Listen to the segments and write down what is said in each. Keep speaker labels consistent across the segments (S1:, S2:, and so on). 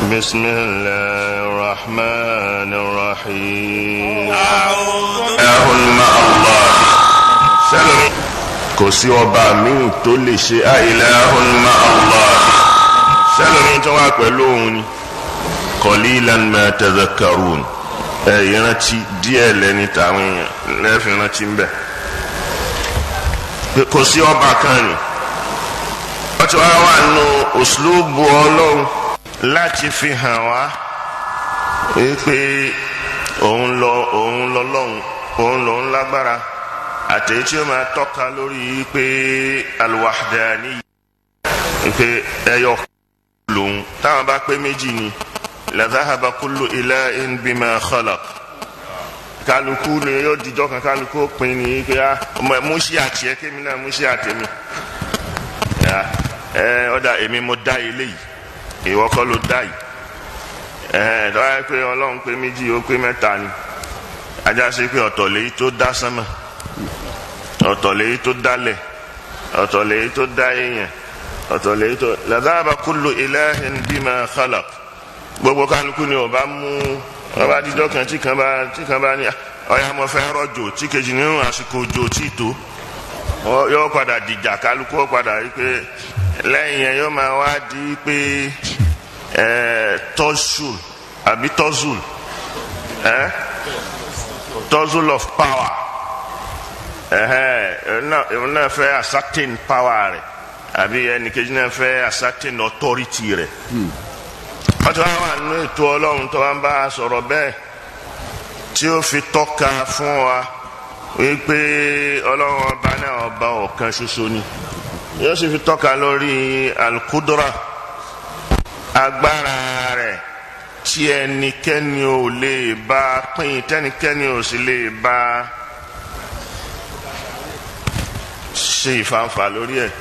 S1: بسم الله الرحمن الرحيم. إله مع الله. Sẹ́lómi kò sí ọba míì tó lè ṣe. إله مع الله. Sẹ́lómi tó wà pẹ̀lú òun ni. قليلا ما تذكرون. Ẹ ìrántí díẹ̀ lẹ́ni táwọn èèyàn lẹ́ẹ̀fì rántí ń bẹ̀. Kò sí ọba kan ni. Wọ́n ti wá wà nù أسلوب Ọlọ́run láti fi hàn wá wípé òun lọ, òun lọ́lọ́run, òun lòun lágbára, àtẹ̀yí tí ó máa tọ́ka lórí pé الوحداني, pé ẹyọ lòun. Táwọn bá pé méjì ni, لذهب كل إله بما خلق. Kálukú ni yóò dijọ́ kan, kálukú ó pin ní pé ah, mú sí àti ẹ, kémi náà mú sí àtẹ̀mí ẹ. Ọ̀dà, èmi mo dá ilé yìí, ìwọ kọ́ ló dá yìí. Ẹ tọ́wá pé Ọlọ́run pé méjì, ó pé mẹ́ta ni, ajá sí pé ọ̀tọ̀ lèyí tó dá sánmà, ọ̀tọ̀ lèyí tó dálẹ̀, ọ̀tọ̀ lèyí tó dá èèyàn, ọ̀tọ̀ lèyí tó. لذهب كل إله بما خلق. Gbogbo kálukú ni ò bá mú. Wọn bá dídọ́ kan, tí kan bá ní ọ̀yà mo fẹ́ rọ̀jò, tí kejì nínú àsìkò òjò tí tó, yóò padà dìjà. Kálukú ó padà rí pé lẹ́yìn yẹn yóò máa wá di pé tussle àbí tussle of power. Òun náà fẹ́ ascertain power rẹ̀, àbí ẹnìkejì náà fẹ́ ascertain authority rẹ̀. Wọ́n ti wá wà nínú ètò Ọlọ́run tó wá ń bá a sọ̀rọ̀ bẹ́ẹ̀, tí ó fi tọ́ka fún wa wípé Ọlọ́run ọba náà, ọba ọ̀kan ṣoṣo ni. Yóò sì fi tọ́ka lórí القدرة, agbára rẹ̀ tí ẹnikẹ́ni ò lè bá pín, tẹ́nikẹ́ni ò sì lè bá ṣe ìfànfà lórí ẹ̀.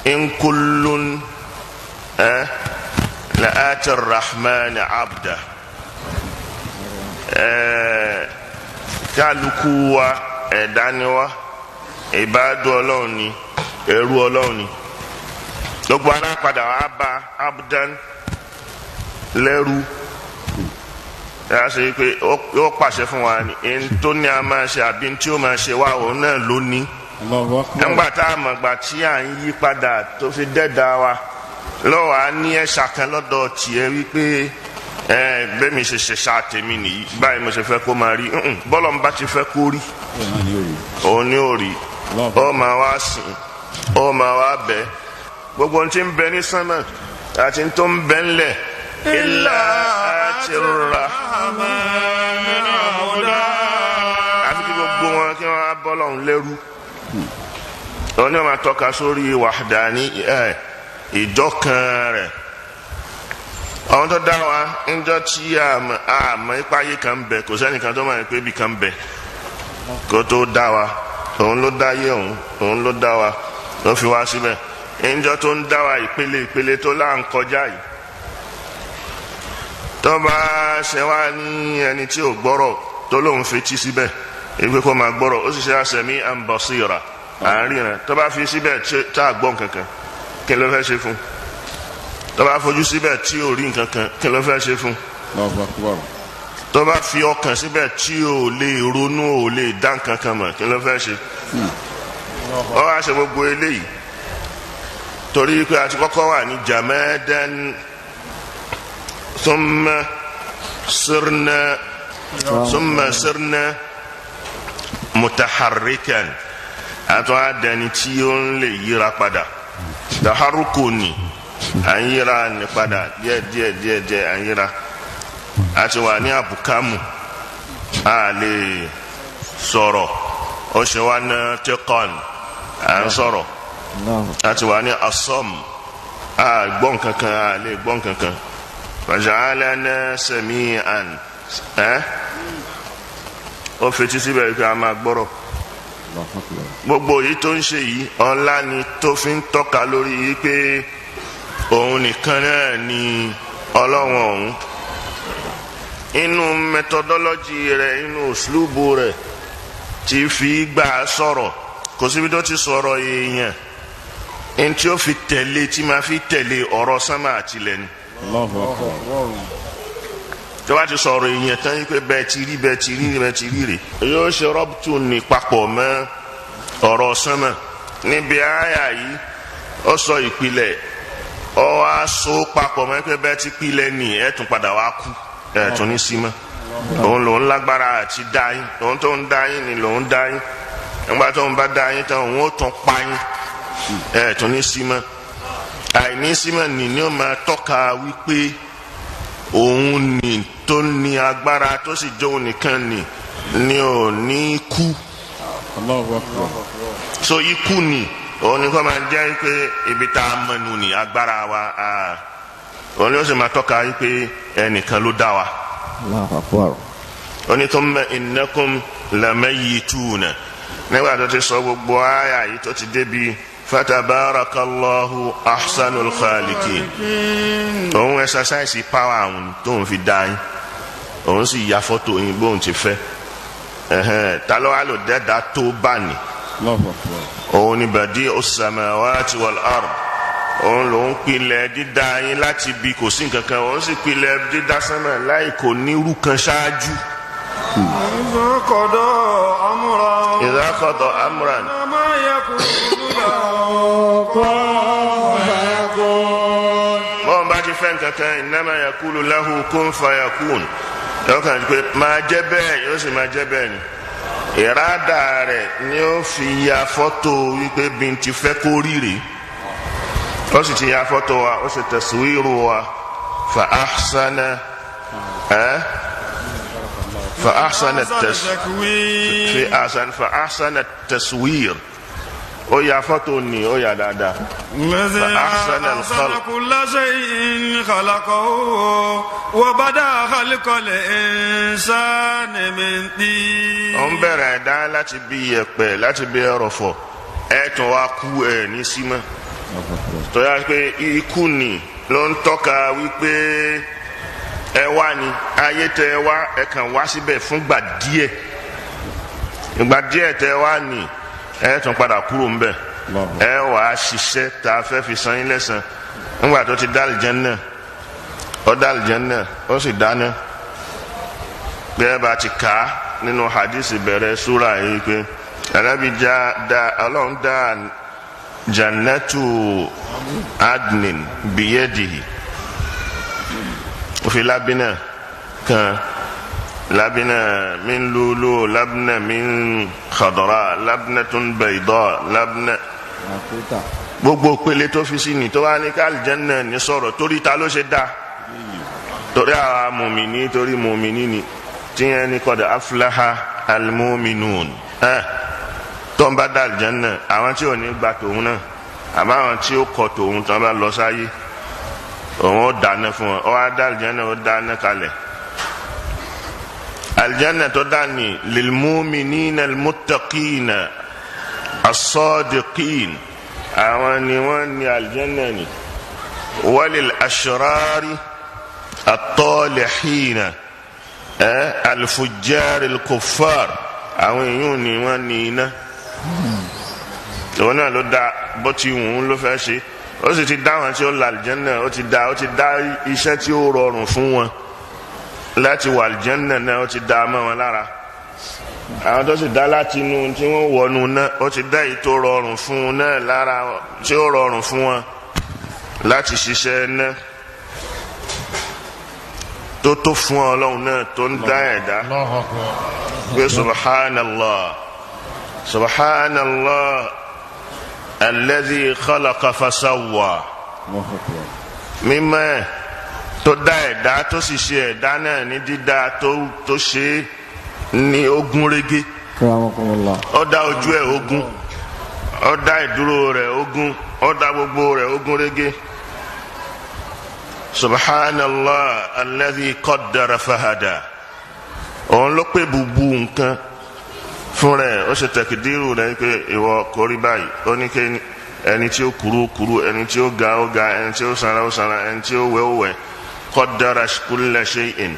S1: إن كل لآتي الرحمن عبدا. Kálukú wa, ẹ̀dá ni wa, ìbádùn Ọlọ́run ni, ẹrú Ọlọ́run ni. Gbogbo ara padà wá bá عبدا, lẹ́rú. Ẹ á ṣe pé ó pàṣẹ fún wa ní ẹni tó ní a máa ṣe, àbí tí ó máa ṣe wá, òun náà ló ní.
S2: Allahu Akbar.
S1: Nígbà tá a mọ̀ gbà tí à ń yí padà tó fi dẹ́dà wa lọ́wọ́, a ní ẹ̀ṣà kan lọ́dọ̀ tiẹ̀ wípé ẹ bẹ́ẹ̀ mi ṣe ṣe ṣá tèmi nìyí, báyìí mo ṣe fẹ́ kó máa rí. Bọ́lọ̀ ń bá ti fẹ́ kó rí,
S2: Bẹ́ẹ̀ náà ni ó rí.
S1: Òun ní ò rí.
S2: Allahu
S1: Ó máa wá sìn, ó máa wá bẹ́. Gbogbo ohun tí ń bẹ ní sánmà àti tó ń bẹ ńlẹ̀, إلا آتي الرحمن عبدا, àfi kí gbogbo wọn kí wọn á bọ́ lọ́hùn lẹ́rú. Òun ni wọn máa tọ́ka sórí وحداني ẹ̀, ìjọkan rẹ̀. Àwọn tó dá wa ńjọ́ tí àmọ́ ipá yé kan ń bẹ, kò sẹ́nìkan tó máa ń pé ibì kan ń bẹ kó tó dá wa. Òun ló dá yé òun, òun ló dá wa, ló fi wá síbẹ̀. Ńjọ́ tó ń dá wa, ìpele ìpele tó là ń kọjá yìí, tó bá ṣe wá ní ẹni tí ò gbọ́rọ̀ tó lóun fetí síbẹ̀ ìgbé kó máa gbọ́rọ̀, ó sì ṣe سميعا بصيرا, à ń ríran. Tó bá fi síbẹ̀ tá a gbọ́ nǹkan kan, kí ló fẹ́ ṣe fún? Tó bá fojú síbẹ̀ tí ò rí nǹkan kan, kí ló fẹ́ ṣe fún?
S2: Allahu Akbar.
S1: Tó bá fi ọkàn síbẹ̀ tí ò lè ronú, ò lè dá nǹkan kan mọ̀, kí ló fẹ́ ṣe? Ó wá ṣe gbogbo eléyìí torí pé a ti kọ́kọ́ wà ní جمادا ثم صرنا ثم صرنا متحركا, àtọ́ àdẹni tí ó ń lè yíra padà. تحرك ni à ń yíra ní padà díẹ̀ díẹ̀ díẹ̀ díẹ̀, à ń yíra. A ti wà ní àbùkámù, a lè sọ̀rọ̀, ó ṣe wá ní tẹ́kọ̀n, à ń sọ̀rọ̀. A ti wà ní أصم, a gbọ́ nǹkankan, a lè gbọ́ nǹkankan. فجعلنا سميعا. Ẹ́ ó fetí síbẹ̀ pé a máa gbọ́rọ̀.
S2: Allahu Akbar.
S1: Gbogbo yìí tó ń ṣe yìí, ọlá ni tó fi ń tọ́ka lórí yìí pé òun nìkan náà ni Ọlọ́run ọ̀hún. Inú methodology rẹ̀, inú أسلوب rẹ̀ tí fi gbà sọ̀rọ̀, kò síbi tó ti sọ̀rọ̀ èèyàn ẹni tí ó fi tẹ̀lé, tí máa fi tẹ̀lé ọ̀rọ̀ sánmà àtìlẹ̀ ni.
S2: Allahu akbar.
S1: Tó bá ti sọ̀rọ̀ èèyàn tán yín pé bẹ́ẹ̀ ti rí, bẹ́ẹ̀ ti rí, bẹ́ẹ̀ ti rí rè, yóò ṣe rọ́bùtù ní papọ̀ mọ́ ọ̀rọ̀ sánmà. Níbi àyà yìí, ó sọ ìpìlẹ̀, ó wá so papọ̀ mọ́ pé bẹ́ẹ̀ ti pilẹ̀ ní, ẹ̀ tún padà wá kú, ẹ̀ tún ní sí mọ́. Òun lòún lágbára àti dá yín, òun tó ń dá yín ni lòún dá yín. Nígbà tó ń bá dá yín tán, òun ó tún pa yín, ẹ̀ tún ní sí mọ́. Àìní sí mọ́ ni ó máa tọ́ka wípé òun ni tó ní agbára, tó sì jóun nìkan ni ò ní kú.
S2: Allahu akbar.
S1: So ikú ni òun ni kò máa jẹ́ pé ibi tá a mọ̀nù ní agbára wa, òun ni ó sì máa tọ́ka pé ẹnìkan ló dá wa.
S3: Allahu akbar.
S1: Ó ní thumma innakum lamayyituna. Nígbà tó ti sọ gbogbo àyà yìí, tó ti débi fatabarakallahu ahsanul khaliqin, òun exercise power àwọn tóun fi dá yín, òun sì ya fọ́tò yín bóun ti fẹ́. Ẹ̀hẹ́n, ta ló wá lò dẹ́ta tó bá ní?
S2: Allahu akbar.
S1: Òun ni badi'us samawati wal ard. Òun lòun pilẹ̀ dídá yín láti bí kò sí nǹkan kan, òun sì pilẹ̀ dídá sánmà láì kò nírú kan ṣáájú.
S4: إذا قضى أمرا
S1: Idha qada amran.
S4: ما يكون له كن فيكون.
S1: Bọ́n bá ti fẹ́ nǹkan kan, innama yaqulu lahu kun fayakun, yóò kàn pé máa jẹ́ bẹ́ẹ̀, yóò sì máa jẹ́ bẹ́ẹ̀ ni. Ìrádà rẹ̀ ni ó fi ya fọ́tò wípé bí n ti fẹ́ kó rí rèé. Ó sì ti ya fọ́tò wa, ó sì taswiru wa. Fa ahsana ẹ́ fa ahsana tas fi ahsana fa ahsana taswir. Ó ya fọ́tò ni, ó ya dáadáa.
S4: الذي
S1: فأحسن
S4: أحسن
S1: الخلق.
S4: كل شيء خلقه وبدأ خلق الإنسان من طين.
S1: Ó ń bẹ̀rẹ̀ ẹ̀dá láti bí yẹ̀pẹ̀, láti bí ẹrọ̀fọ̀. Ẹ̀ tún wá kú, ẹ̀ ní símọ́. Tó yà pé ikú ni ló ń tọ́ka wípé ẹ wá ní ayé tẹ ẹ wá, ẹ kàn wá síbẹ̀ fúngbà díẹ̀. Ìgbà díẹ̀ tẹ wá ní, ẹ tún padà kúrò ńbẹ̀, ẹ wàá ṣiṣẹ́ tá a fẹ́ fi san yín lẹ́san. Nígbà tó ti dá àlùjánnà, ó dá àlùjánnà, ó sì dáná. Bí ẹ bá ti kà á nínú hadith bẹ̀rẹ̀ súra yìí pé Ànábì já da Ọlọ́run dá jannatu adnin biyadihi, ó fi lábínà kan, lábínà min lulu, lábínà min khadra, labnatun bayda, labna
S3: Àkútà.
S1: Gbogbo pele tó fi sí ni tó wá ní ká àlùjánnà ní sọ̀rọ̀. Torí ta ló ṣe dá? Torí àwa mùmíní, torí mùmíní ni. Tíyẹn ní qad aflaha almu'minun. Ẹ tó ń bá dá àlùjánnà, àwọn tí ò ní gba tòun náà, àmọ́ àwọn tí ó kọ tòun tó ń bá lọ sáyé, òun ó dáná fún wọn. Ó wá dá àlùjánnà, ó dáná kalẹ̀. Àlùjánnà tó dá ní lilmu'minina almuttaqina as-sadiqin, àwọn ni wọ́n ní àlùjánnà ni. Walil ashrari at-talihina al-fujjar al-kuffar, àwọn èèyàn ni wọ́n ní iná. Òun náà ló dá bó ti wù ú ló fẹ́ ṣe. Ó sì ti dá àwọn tí ó la àlùjánnà, ó ti dá iṣẹ́ tí ó rọrùn fún wọn láti wà àlùjánnà náà, ó ti dá mọ́ wọn lára. Àwọn tó sì dá láti inú tí wọ́n wọnú náà, ó ti dá èyí tó rọrùn fún un náà lára, tí ó rọrùn fún wọn láti ṣiṣẹ́ náà tó tó fún Ọlọ́run náà tó ń dá ẹ̀dá pé subhanallah, subhanallah alladhi khalaqa fasawwa.
S2: Allahu akbar.
S1: Mímọ́ ẹ̀ tó dá ẹ̀dá, tó sì ṣe ẹ̀dá náà ní dídá tó ṣe é ní ogún régé.
S3: Akramakumullah.
S1: Ó dá ojú ẹ̀ ogún, ó dá ìdúró rẹ̀ ogún, ó dá gbogbo rẹ̀ ogún régé. Subhanallah alladhi qaddara fahada. Òun ló pé bubu nǹkan fún rẹ̀, ó ṣe tẹkidiru rẹ̀ pé ìwọ kò rí báyìí. Ó ní kí ẹni tí ó kúrú ó kúrú, ẹni tí ó ga ó ga, ẹni tí ó sanra ó sanra, ẹni tí ó wẹ̀ ó wẹ̀. Qaddara kulla shay'in,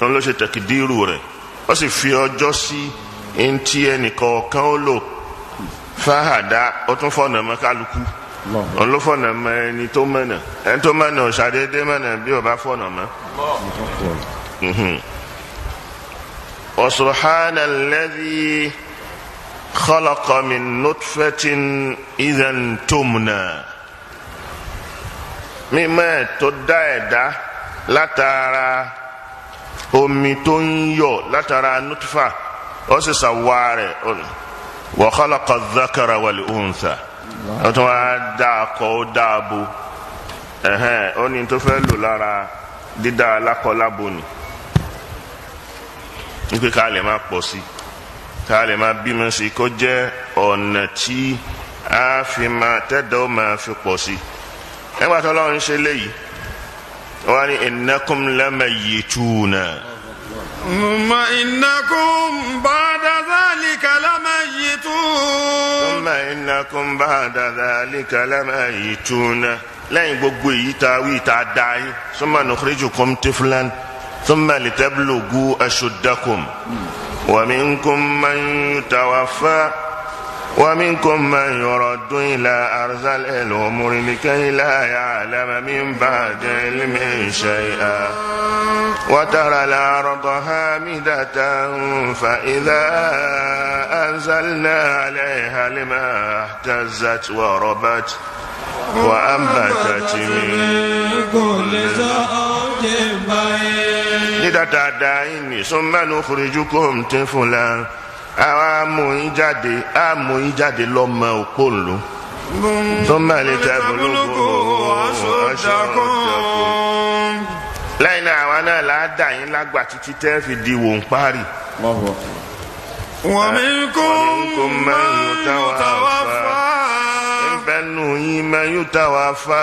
S1: òun ló ṣe tẹkidiru rẹ̀. Ó sì fi ọjọ́ sí ntí ẹnìkọ̀ọ̀kan ó lò. Fahada, ó tún fọ̀nà mọ́ kálukú. Òun ló fọ̀nà mọ ẹni tó mọ̀nà, ẹni tó mọ̀nà ò ṣàdédé mọ̀nà bí ò bá fọ̀nà mọ́. Wa subhana alladhi khalaqa min nutfatin idhan tumna. Mímọ́ ẹ̀ tó dá ẹ̀dá látara omi tó ń yọ̀ látara nutfa, ó sì ṣàwá rẹ̀, wa khalaqa dhakara wal untha, ó tún wá dá akọ, ó dá abo. Ẹ̀hẹ́n, ó ní tó fẹ́ lò lára dídá alákọ̀ọ́lábo ni wípé ká lè máa pọ̀ sí, ká lè máa bímọ sí, kó jẹ́ ọ̀nà tí a fi máa tẹ́dọ̀ ó máa fi pọ̀ sí. Nígbà tó Ọlọ́run ṣe léyìí, wọ́n ní innakum lamayyituna.
S4: ثم إنكم بعد ذلك لميتون.
S1: Thumma innakum ba'da dhalika lamayyituna. Lẹ́yìn gbogbo èyí tá a wí tá a dá yín, summa nukhrijukum tiflan thumma litablugu ashuddakum wa minkum man yutawaffa wa minkum man yuraddu ila arzalil umuri likay la ya'lama min ba'di ilmin shay'a. وترى الأرض هامدة فإذا أنزلنا عليها الماء اهتزت وربت وأنبتت من
S4: كل زوج بهيج.
S1: Dídá dáadáa yín ní ثم نخرجكم طفلا, àwa mú yín jáde, á mú yín jáde lọ́mọ òpó ńlò, ثم لتبلغوا أشدكم.
S4: أشدكم.
S1: Lẹ́yìn náà, àwa náà là á dà yín lágbà títí tẹ́ fi di wò ń parí.
S2: Allahu akbar.
S4: ومنكم
S1: ومنكم
S4: من
S1: من يتوفى.
S4: يتوفى.
S1: Nbẹ́nu yín man yutawaffa,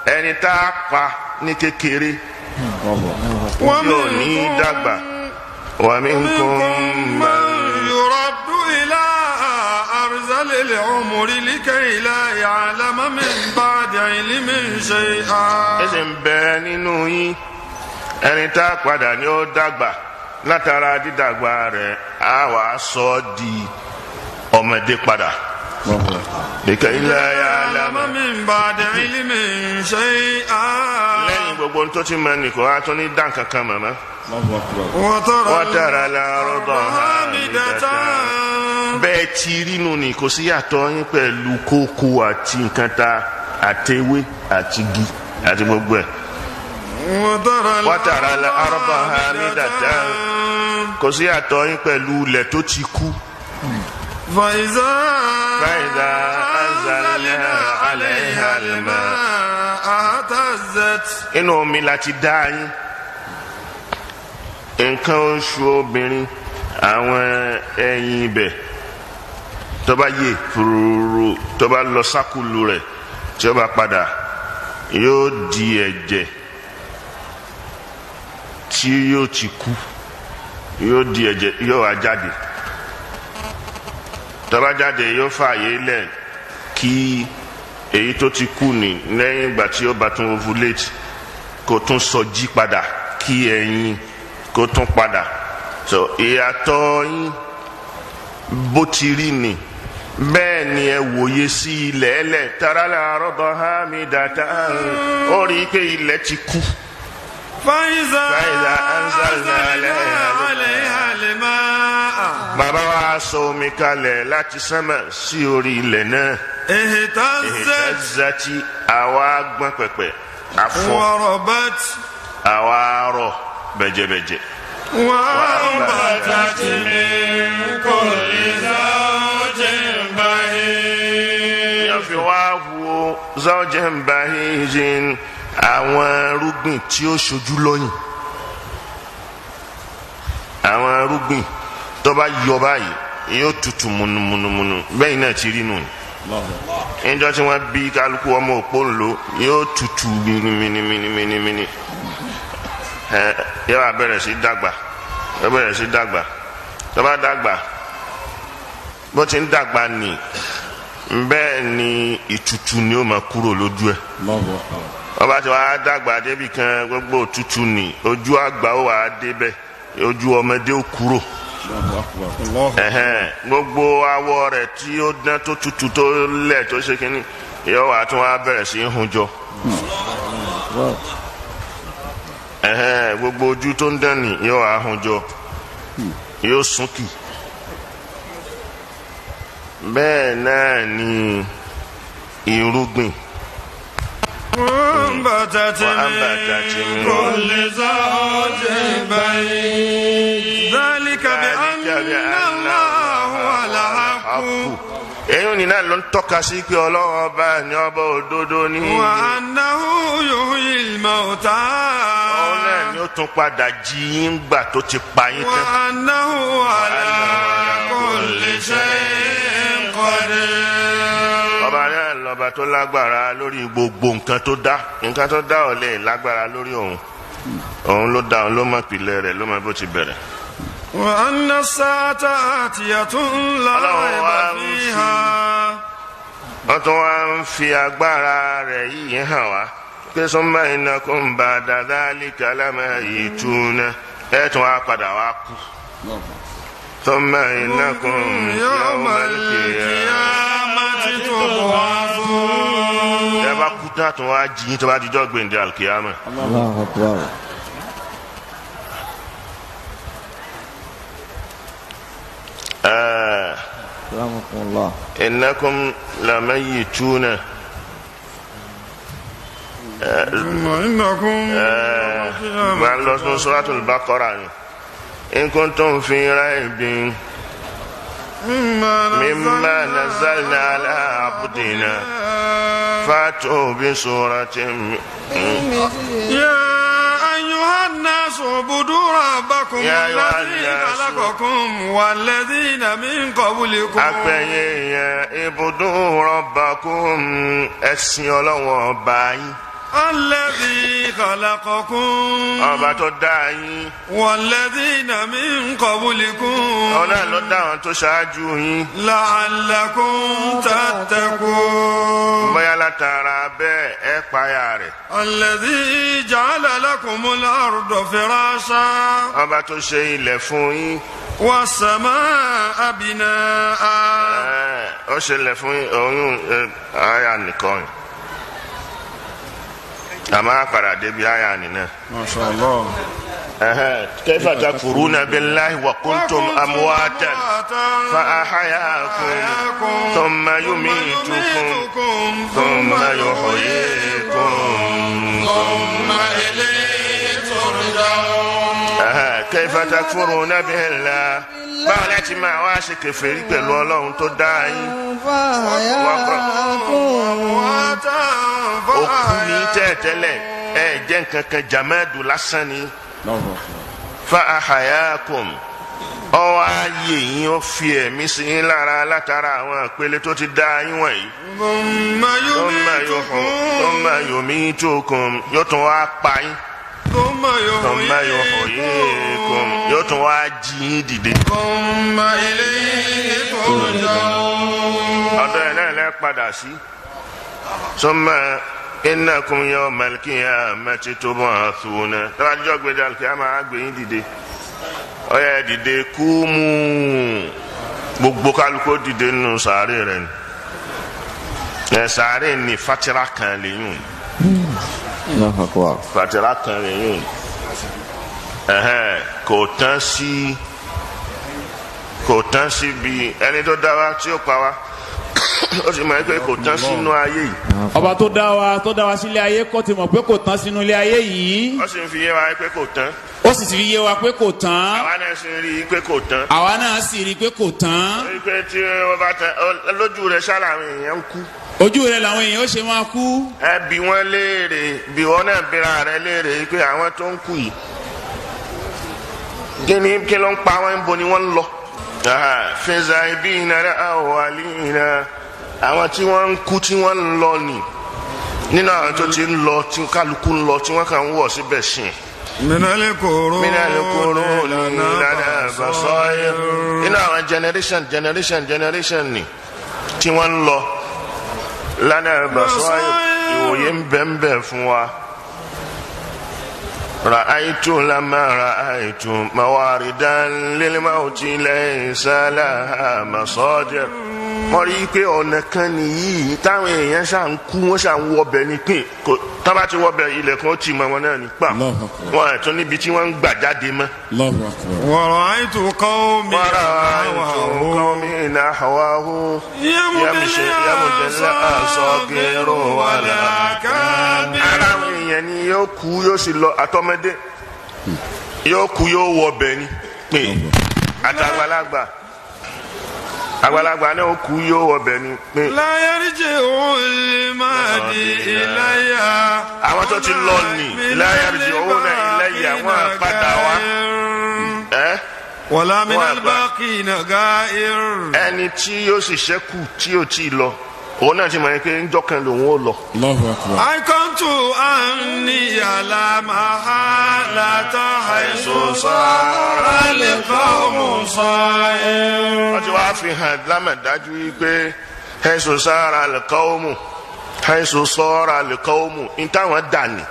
S1: ẹni tá a pa ní kékeré
S2: Allahu akbar.
S1: yóò ní dàgbà. Wa minkum
S4: ومنكم
S1: man
S4: من يرد إلى أرذل العمر لكي لا يعلم من بعد علم شيئا.
S1: Ẹsẹ̀ ń bẹ nínú yín ẹni tá a padà ní ó dàgbà, látara dídàgbà rẹ̀ á wàá sọ ọ́ di ọmọdé padà.
S2: Allahu akbar.
S1: لكي لا يعلم
S4: يعلم من بعد علم شيئا.
S1: Lẹ́yìn gbogbo ohun tó ti mọ nìkan á tún ní dá nǹkan kan mọ̀mọ́.
S2: Allahu akbar.
S4: وترى
S1: وترى الأرض
S4: هامدة.
S1: Bẹ́ẹ̀ ti rínu ni kò sí yàtọ̀ yín pẹ̀lú kókó àti nǹkan ta àtewé àti igi àti gbogbo ẹ̀.
S4: وترى
S1: وترى الأرض هامدة. Kò sí yàtọ̀ yín pẹ̀lú ilẹ̀ tó ti kú.
S4: فإذا
S1: فإذا أنزلنا عليها
S4: الماء اهتزت.
S1: Inú omi la ti dá yín. Nǹkan oṣù obìnrin, àwọn ẹyin ibẹ̀ tó bá yè fúrúrú, tó bá lọ sákùlù rẹ̀, tí ó bá padà yóò di ẹ̀jẹ̀ tí yóò ti kú, yóò di ẹ̀jẹ̀, yóò wá jáde. Tó bá jáde, yóò fààyè lẹ̀ kí èyí tó ti kú ní lẹ́yìn ìgbà tí ó bá tún ovulate kó tún sọ jí padà, kí ẹyin kó tún padà. So ìyàtọ̀ yín bó ti rí ni bẹ́ẹ̀ ni ẹ wòye sí ilẹ̀ ẹlẹ̀. ترى الأرض هامدة, ó rí i pé ilẹ̀ ti kú.
S4: فإذا
S1: فإذا أنزلنا
S4: أنزلنا عليها الماء
S1: Bàbá wa sọ omi kalẹ̀ láti sánmà sí orí ilẹ̀ náà,
S4: اهتزت
S1: اهتزت, àwa gbọ́n pẹ̀pẹ̀ afọ
S4: وربت
S1: àwa rọ̀ bẹ̀jẹ̀bẹ̀jẹ̀.
S4: وأنبتت من كل زوج بهيج.
S1: Yóò fi wá wo زوج بهيج, àwọn irúgbìn tí ó ṣojú lọ́yìn, àwọn irúgbìn tó bá yọ báyìí yóò tutù múnumúnumúnu. Bẹ́ẹ̀ náà ti rí nù níjọ́ tí wọ́n bí kálukú ọmọ òpó ńlò, yóò tutù mínímínímínímíní. Ẹ yóò wá bẹ̀rẹ̀ sí dàgbà, yóò bẹ̀rẹ̀ sí dàgbà. Tó bá dàgbà, bó ti ń dàgbà nì, bẹ́ẹ̀ ni ìtutù ni ó máa kúrò lójú ẹ̀.
S2: Allahu akbar.
S1: Ọba tí wàá dàgbà débi kan, gbogbo òtútù ni ojú àgbà ó wàá débẹ̀, ojú ọmọdé ó kúrò. Gbogbo awọ rẹ̀ tí ó dán tó tutù tó lẹ̀ tó ṣe kínní yóò wá tún wá bẹ̀rẹ̀ sí í hun jọ. Gbogbo ojú tó ń dán ni yóò wá hun jọ, yóò súnkì. Bẹ́ẹ̀ náà ni irúgbìn.
S4: وأنبتت من كل زوج بهيج ذلك بأن الله هو الحق.
S1: Èyí ni náà ló ń tọ́ka sí pé Ọlọ́run ọba ni ọba òdodo ní.
S4: وأنه يحيي الموتى.
S1: Òun náà ni ó tún padà jí yín gbà tó ti pa yín tán.
S4: وأنه على كل شيء قدير.
S1: Ọba náà lọ́ba tó lágbára lórí gbogbo nǹkan tó dá. Nǹkan tó dá ò lè lágbára lórí òun. Òun ló dá, òun ló mọ ìpìlẹ̀ rẹ̀, ló mọ bó ti bẹ̀rẹ̀.
S4: وأن الساعة آتية لا ريب فيها.
S1: Wọ́n tún wá ń fi agbára rẹ̀ yìí hàn wá pé summa innakum ba'da dhalika lamayituna, ẹ̀ tún wá padà wá kú. Summa innakum yawmal
S4: qiyamati tub'athun.
S1: Ẹ bá kú tán, tún wá jí yín tó bá dijọ́ gbèǹde alkiyama.
S3: Allahu akbar. Alhamdulillah.
S1: Innakum lamayituna.
S4: Innakum
S1: Máa lọ sún Suratul Baqara ni. In kuntum fi raybin mimma nazzalna ala abdina fa'tu bi suratin.
S4: Ya ayyuhan nasu ubudu rabbakum alladhi khalaqakum walladhina min qablikum.
S1: Apẹ̀yẹ yẹn ibudu rabbakum, ẹ̀sìn Ọlọ́run ọba yín.
S4: Alladhi khalaqakum.
S1: Ọba tó dá yín.
S4: Walladhina min qablikum.
S1: Ọ̀nà ló dá àwọn tó ṣáájú yín.
S4: La'allakum tattaqun.
S1: Bóyá látara bẹ́ẹ̀ ẹ payà rẹ̀.
S4: Alladhi ja'ala lakumul arda firasha.
S1: Ọba tó ṣe ilẹ̀ fún yín.
S4: Was-samaa'a binaa'a.
S1: Ó ṣe ilẹ̀ fún yín, oyún àyà nìkan yìí. Àmọ́ àpàrà débi àyà nìyẹn.
S2: Masha Allah.
S1: Kayfa takfuruna billahi wa kuntum amwatan fa ahyaakum thumma yumitukum thumma yuhyikum
S4: thumma ilayhi turja'un.
S1: Kayfa takfuruna billahi. Báwo láti máa wá ṣe kèfèrí pẹ̀lú Ọlọ́run tó dá yín? Òkú ní tẹ́ẹ̀tẹ́lẹ̀ ẹ jẹ́ nǹkan kan, jàmẹ́dù lásán ni. Fa ahayakum, ọwọ́ ayé yín ó fi ẹ̀mí sí yín lára látara àwọn àpẹẹlẹ tó ti dá yín wọ̀nyí. Thumma yumitukum, yóò tún wá pa yín. Thumma yuhyikum, yóò tún wá jí yín dìde.
S4: Thumma ilayhi turja'un.
S1: Ọ̀dọ̀ ẹ̀ náà lẹ́ padà sí. Thumma innakum yawmal qiyamati tub'athuna. Tọ́lájọ́ gbẹdẹ alkiyama á gbé yín dìde. Ọyẹ dìde kú mú gbogbo kálukú dìde nínú sàárè rẹ̀ ni. Ẹ sàárè ni fatira kan lè yùn. Fatira kan lè yùn. Kò tán sí, kò tán sí bí ẹni tó dá wa tí ó pa wa. Ó sì mọ̀ pé kò tán sínú ayé yìí.
S5: Ọba tó dá wa, tó dá wa sílé ayé kọ́ ti mọ̀ pé kò tán sínú ilé ayé yìí.
S1: Ó sì ń fi yé wa pé kò tán.
S5: Ó sì ti fi yé wa pé kò tán.
S1: Àwa náà sì rí i pé kò tán.
S5: Àwa náà sì rí i pé kò tán.
S1: Rí i pé tí wọ́n bá tán lójú rẹ̀ ṣá làwọn èèyàn ń kú.
S5: Ojú rẹ̀ làwọn èèyàn ó ṣe máa kú.
S1: Ẹ bi wọ́n léèrè, bi wọ́n náà bíra rẹ̀ léèrè pé àwọn tó ń kú yìí, kí ni kí ló ń pa wọ́n, níbo ni wọ́n ń lọ. Fẹ́zà ibi ìnára àwọ̀lì ìná, àwọn tí wọ́n ń kú tí wọ́n ń lọ nì nínú àwọn tó ti ń lọ tí kálukú ń lọ tí wọ́n kàn ń wọ̀ síbẹ̀ sìn.
S4: Minal
S1: quruni lana basair. Nínú àwọn generation generation generation ni tí wọ́n ń lọ lana basair, ìwòye ń bẹ ń bẹ fún wa. Ra'aytu lamma ra'aytu mawaridan lil mawti laysa laha masadir. Mo rí i pé ọ̀nà kan nìyí táwọn èèyàn ṣà ń kú, wọ́n ṣà ń wọbẹ̀ ní pín kò tábà ti wọbẹ̀ ilẹ̀kùn ó ti mọ wọn náà ní pa
S2: Allahu Akbar.
S1: wọn àtún níbi tí wọ́n ń gbà jáde mọ́.
S2: Allahu Akbar.
S4: ورأيت قومي
S1: ورأيت قومي نحوه يمشي يمشي الأصاغر ولا
S4: والأكابر.
S1: Ara àwọn èèyàn ni yóò kú, yóò sì lọ, àtọmọdé yóò kú, yóò wọbẹ̀ ní pé àtàgbàlagbà, àgbàlagbà náà ó kú, yóò wọbẹ̀ ní pé.
S4: لا يرجع المهدي إلي.
S1: Àwọn tó ti lọ ní la yarji'una ilayya, wọ́n padà wá. Ẹ́
S4: ولا من
S1: Wọ́n àgbà.
S4: الباقين غائر.
S1: Ẹni tí yóò sì ṣẹ́kù tí yóò tí ì lọ, òun náà ti mọ̀ pé ńjọ́ kan lòun ó lọ.
S2: Allahu Akbar.
S4: أيقنت أني لا محالة حيث صار القوم صائر.
S1: Wọ́n ti wá fi hàn lámàdájú wípé haythu sara al-qawmu, haythu sara al-qawmu ní táwọn dà ní,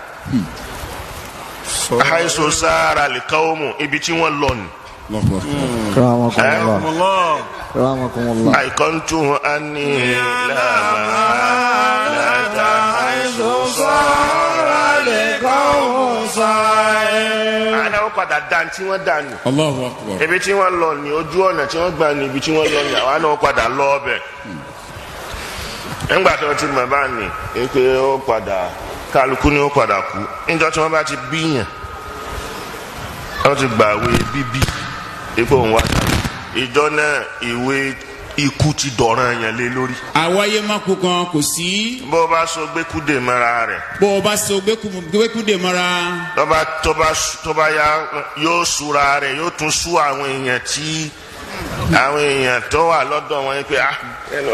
S1: haythu sara al-qawmu, ibi tí wọ́n lọ ní.
S2: Allahu Akbar.
S3: Akramakumullah.
S4: الله.
S3: Akramakumullah.
S1: Ayqantu anni la mahalata haythu sara
S4: القوم صائر.
S1: àná wọ́n padà dá tí wọ́n dà ní.
S2: Allahu Akbar.
S1: Ibi tí wọ́n lọ ní, ojú ọ̀nà tí wọ́n gbà ní, ibi tí wọ́n lọ ní, àwa náà padà lọ ọbẹ̀. Nígbà tí wọ́n ti mọ̀ bá ní pé ó padà, kálukú ni ó padà kú níjọ́ tí wọ́n bá ti bíyàn, wọ́n ti gbàwé bíbí ipò òun wá sáyé, ìjọ náà ìwé ikú ti dọ̀ràn yẹn lé lórí.
S5: Àwáyé má kú kan kò sí.
S1: Bó bá so gbẹ́kúdè mọ́ra rẹ̀,
S5: Bó o bá so gbẹ́kúdè mọ́ra,
S1: tó bá yá, yóò súra rẹ̀, yóò tún sú àwọn èèyàn tí àwọn èèyàn tó wà lọ́dọ̀ wọn yìí pé ah,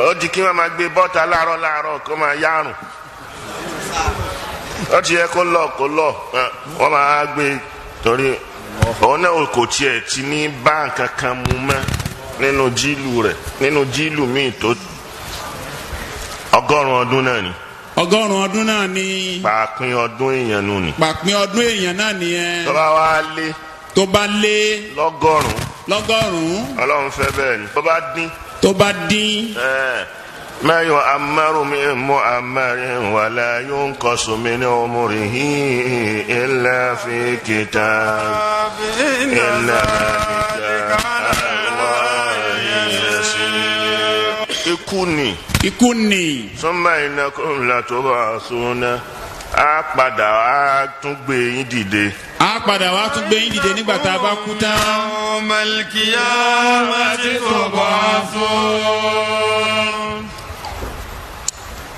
S1: ó di kí wọ́n máa gbé bọ́ta láàárọ̀ láàárọ̀ kó máa yárùn. Ó ti yẹ kó lọ, kó lọ, wọ́n máa gbé torí òun náà kò tiẹ̀ ti ní bá nǹkan kan mu mọ́ nínú jíìlù rẹ̀, nínú jíìlù míì tó 100 ọdún náà ni.
S5: 100 ọdún náà ni.
S1: Pàápín ọdún èèyàn nù ni.
S5: Pàpín ọdún èèyàn náà nìyẹn.
S1: Tó bá wá lé
S5: Tó bá lé
S1: lọ́gọ́rùn-ún,
S5: lọ́gọ́rùn-ún,
S1: Ọlọ́run fẹ́ bẹ́ẹ̀ ni. Tó bá dín,
S5: tó bá dín,
S1: ma yu'ammaru min mu'ammarin wala yunqasu min umrihi illa fi kitab
S4: إن
S1: inna
S4: ذلك
S1: dhalika
S4: على
S1: ala Allahi yasir. Ikú ni.
S5: Ikú ni.
S1: Summa innakum latub'asuna, á padà á tún gbé yín dìde.
S5: A padà wá tún gbé yín dìde nígbà tá a bá kú tán.
S4: يوم القيامة تبعثون.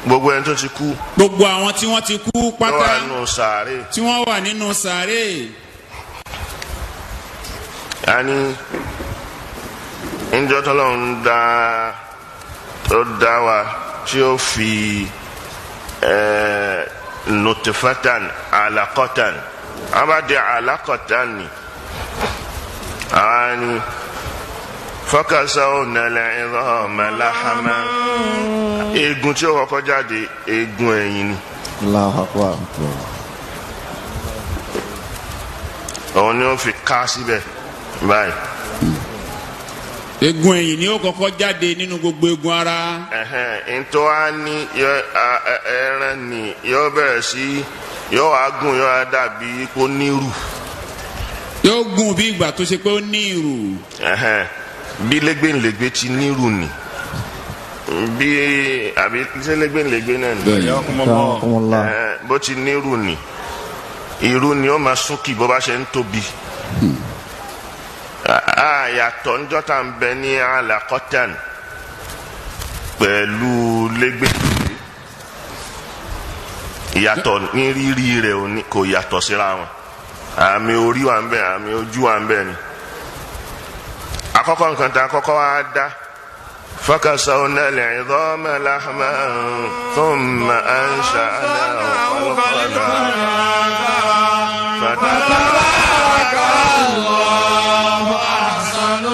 S1: Gbogbo ẹni tó ti kú,
S5: Gbogbo àwọn tí wọ́n ti kú
S1: tó wà
S5: pátá,
S1: nù sàárè,
S5: tí wọ́n wà nínú sàárè,
S1: ani njọ́ tọ́lọ́run dá tó dá wa tí ó fi nutfatan alaqatan, àwọn bá di alaqatan ni, àwọn ni fakasawna al-'idhama lahama, eegun tí ó kọ́kọ́ jáde, eegun ẹ̀yìn ni.
S3: Allahu Akbar.
S1: Òun ni ó fi ká síbẹ̀ báyìí.
S5: Egun ẹ̀yìn ni ó kọ́kọ́ jáde nínú gbogbo egun ara.
S1: Ẹhẹn, ntọ́ á ní ẹran ni yóò bẹ̀rẹ̀ sí yóò wá gùn, yóò wá dàbí kó nírù.
S5: Yóò gùn bí ìgbà tó ṣe pé ó ní ìrù.
S1: Ẹhẹn, bí lẹ́gbẹ̀lẹ́gbẹ̀ ti nírù ni, bí àbí ṣé lẹ́gbẹ̀lẹ́gbẹ̀ náà ni?
S3: Akramakumullah.
S1: Ẹhẹn, bó ti nírù ni, ìrù ni ó máa súnkì bó bá ṣe ń tóbi. Àyàtọ̀ ńjọ́ tá ń bẹ ní alakọ́tàn pẹ̀lú lẹ́gbẹ̀lẹ́gbẹ̀, ìyàtọ̀ ní rírí rẹ̀ ò ní- kò yàtọ̀ síra wọn. Àmì orí wà ń bẹ, àmì ojú wà ń bẹ ni. Àkọ́kọ́ nǹkan tá a kọ́kọ́ wá dá, fakasawna al-'idhama lahman thumma ansha'nahu khalqan fatabaraka
S4: أحسن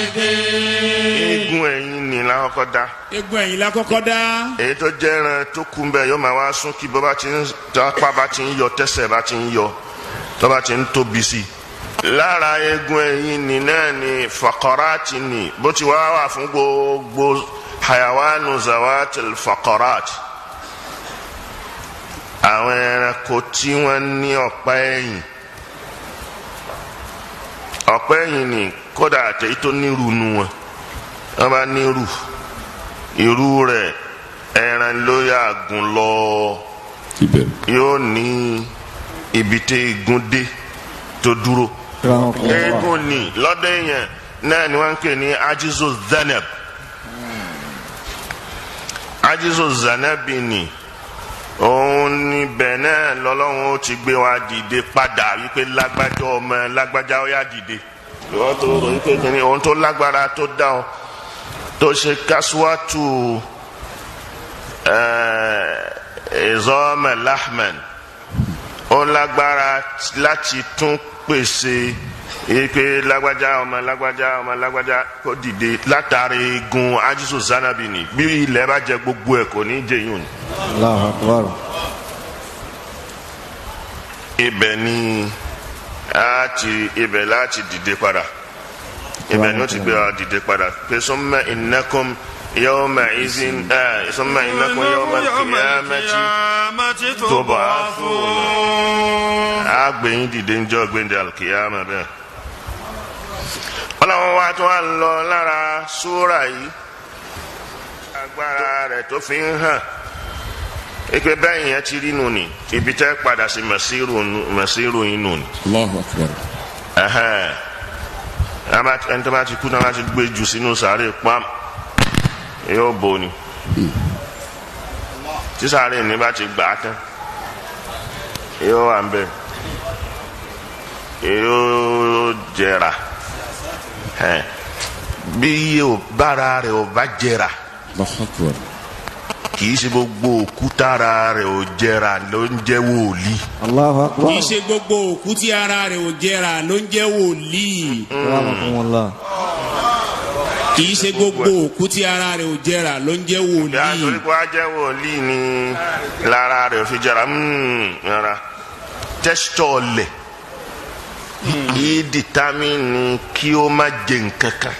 S4: الخالقين.
S1: Eegun ẹ̀yìn ni lákọ́kọ́ dá.
S5: Egun ẹ̀yìn la kọ́kọ́ dá.
S1: Èyí tó jẹ́ ẹran tó kú bẹ́ẹ̀ yóò máa wá sún kí bó bá ti ń tápá bá ti ń yọ, tẹ́sẹ̀ bá ti ń yọ, tó bá ti ń tóbi sí i. Lára egun ẹ̀yìn ni náà ni faqarati ni, bó ti wá wà fún gbogbo hayawanu zawatil faqarat, àwọn ẹranko tí wọ́n ní ọ̀pá ẹ̀yìn. Ọ̀pá ẹ̀yìn ni kódà àtẹ̀yí tó nírú nu wọn, wọ́n bá nírú irú rẹ̀, ẹran ló yà gùn lọ, yóò ní ibi tí egun dé tó dúró. Eégún ni lọ́dọ̀ èèyàn náà ni wọ́n ń pè ní ajizo zanab. Ajizo zanabi ni òun níbẹ̀ náà lọ́lọ́run ó ti gbé wa dìde padà wípé lágbájá ọmọ lágbájá, ó yá dìde. Ìwọ́n tó rò wípé kìíní òun tó lágbára tó dá ọ tó ṣe kasuwatu ẹ̀ẹ́dọ́mẹ̀ lahmen, ó lágbára láti tún pèsè ipe lágbájá ọmọ lágbájá ọmọ lágbájá kó dìde látàrí egun ajisu zanabi ni. Bí ilẹ̀ bá jẹ gbogbo ẹ̀, kò ní jẹ yún ni.
S3: Allahu akbar.
S1: Ibẹ̀ ni a ti, ibẹ̀ láti dìde padà, ibẹ̀ ni ó ti gbé wa dìde padà pé summa innakum yawma izin summa innakum yawma al-qiyamati tub'athun. A gbé yín dìde ń jọ́ gbéǹde al-qiyama bẹ́ẹ̀. Ọlọ́run wa tó wà lọ lára súrà yìí, agbára rẹ̀ tó fi ń hàn ipe bẹ́ẹ̀ yẹn ti rí nù ní ibi tẹ́ padà sí màsírù yín nù ní.
S2: Allahu akbar.
S1: Ẹhẹ́n. Ẹni tó bá ti kú náà, bá ti gbé jù sínú sàárè pam, yóò bò ní. Tí sàárè ní bá ti gbà á tán, yóò wà ń bẹ, yóò jẹrà. Ẹn. Bí yóò bára rẹ̀ ò bá jẹrà,
S2: Allahu akbar.
S1: kì í ṣe gbogbo òkúta ara rẹ̀ ò jẹrà ló ń jẹ́ wòlíì.
S3: Allahu akbar.
S5: Kì í ṣe gbogbo òkú tí ara rẹ̀ ò jẹrà ló ń jẹ́ wòlíì.
S3: Akramakumullah.
S5: Kì í ṣe gbogbo òkú tí ara rẹ̀ ò jẹrà ló ń jẹ́
S1: Bí a torí
S5: wòlíì.
S1: pé wá jẹ́ wòlíì ni lára rẹ̀ ò fi jẹrà rárá. Tẹ́sítọ̀ lẹ̀ yìí dìtámìnì kí ó má jẹ nǹkan kan,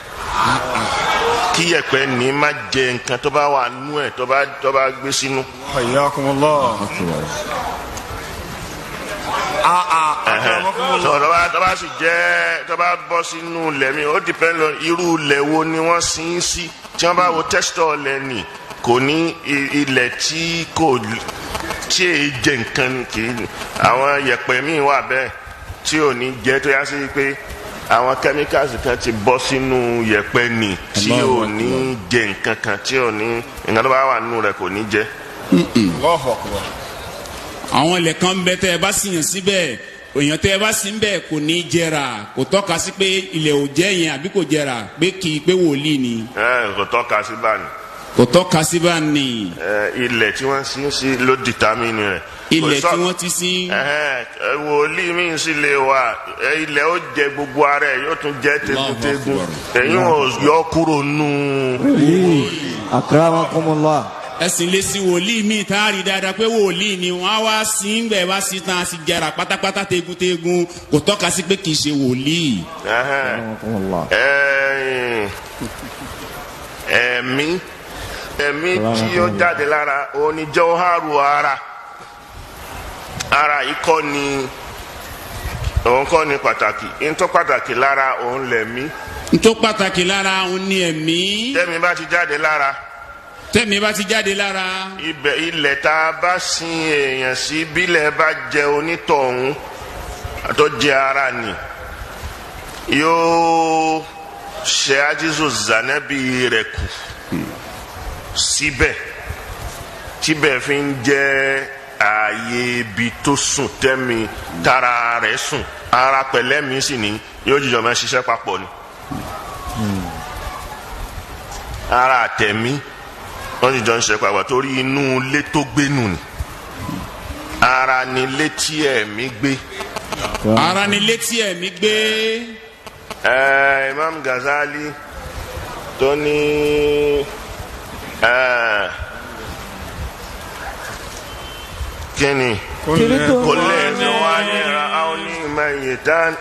S1: kí yẹ̀pẹ̀ ní má jẹ nǹkan tó bá wà nú ẹ̀, tó bá gbé sínú.
S4: Hayyakumullah. Akramakumullah.
S1: Tó bá sì jẹ́ tó bá bọ́ sínú ilẹ̀ mi, ó dìpẹ́ lọ irú ilẹ̀ wo ni wọ́n sin sí. Tí wọ́n bá wo tẹ́sítọ̀ lẹ̀ nì, kò ní ilẹ̀ tí kò tí èyí jẹ nǹkan ni. Kì í àwọn yẹ̀pẹ̀ míì wà bẹ́ẹ̀ tí ò ní jẹ́, tó yá sí pé àwọn chemicals kan ti bọ́ sínú yẹ̀pẹ̀ nì tí ò ní jẹ nǹkan kan, tí ò ní nǹkan tó bá wà nínú rẹ̀ kò ní jẹ.
S4: Allahu akbar.
S5: Àwọn ilẹ̀ kan bẹ tẹ́ ẹ bá sì yàn síbẹ̀, èèyàn tẹ́ ẹ bá sì ń bẹ̀ kò ní jẹrà, kò tọ́ka sí pé ilẹ̀ ò jẹ́ yẹn àbí kò jẹrà pé kì í pé wòlíì ni.
S1: Ẹ kò tọ́ka sí báyìí.
S5: Kò tọ́ka sí bá ní.
S1: Ẹ, ilẹ̀ tí wọ́n sin sí ló determine rẹ̀.
S5: Ilẹ̀
S1: Kò
S5: tí wọ́n ti sin.
S1: Ẹhẹ́n, ẹ, wòlíì mi sì lè wà, ẹ, ilẹ̀ ó jẹ gbogbo ara ẹ̀, yóò tún jẹ tegun-tegun, èyí ò yọ kúrò nù.
S3: Akramakumullah.
S5: Ẹ̀sìn lè sin wòlíì míì tá a rí dáadáa pé wòlíì ni, wọ́n á wá sí ń gbẹ̀ wá sí tán, a sì jẹrà pátápátá tegun-tegun, kò tọ́ka sí pé kì í ṣe wòlíì.
S1: Ẹhẹ́n.
S3: Akramakumullah.
S1: Ẹ̀mí tí ó jáde lára òun ni jawharu ara. Ara yìí kọ́ ni, òun kọ́ ni pàtàkì. Ntọ́ pàtàkì lára òun lẹ̀mí.
S5: Ntọ́ pàtàkì lára òun ni ẹ̀mí.
S1: Tẹ́mi bá ti jáde lára,
S5: Tẹ́mi bá ti jáde lára,
S1: ibẹ̀ ilẹ̀ tá a bá sin èèyàn sí, bílẹ̀ bá jẹ onítọ̀hún tó jẹ ara nì, yóò ṣe ajizu zanabi rẹ̀ kù síbẹ̀, tíbẹ̀ fi ń jẹ́ ààyè ibi tó sùn, tẹ́mi tara rẹ̀ sùn, ara pẹ̀lẹ́mi sì ní yóò jíjọ máa ṣiṣẹ́ papọ̀ ni. Ara àtẹ̀mí wọ́n sì jọ ń ṣe papọ̀ torí inú ilé tó gbénu ni ara ni létí ẹ̀mí gbé.
S5: Ara ni létí ẹ̀mí gbé.
S1: Imam Ghazali tó ní Kíni kò lè ní wá ní ra àwọn onímọ̀ iye tán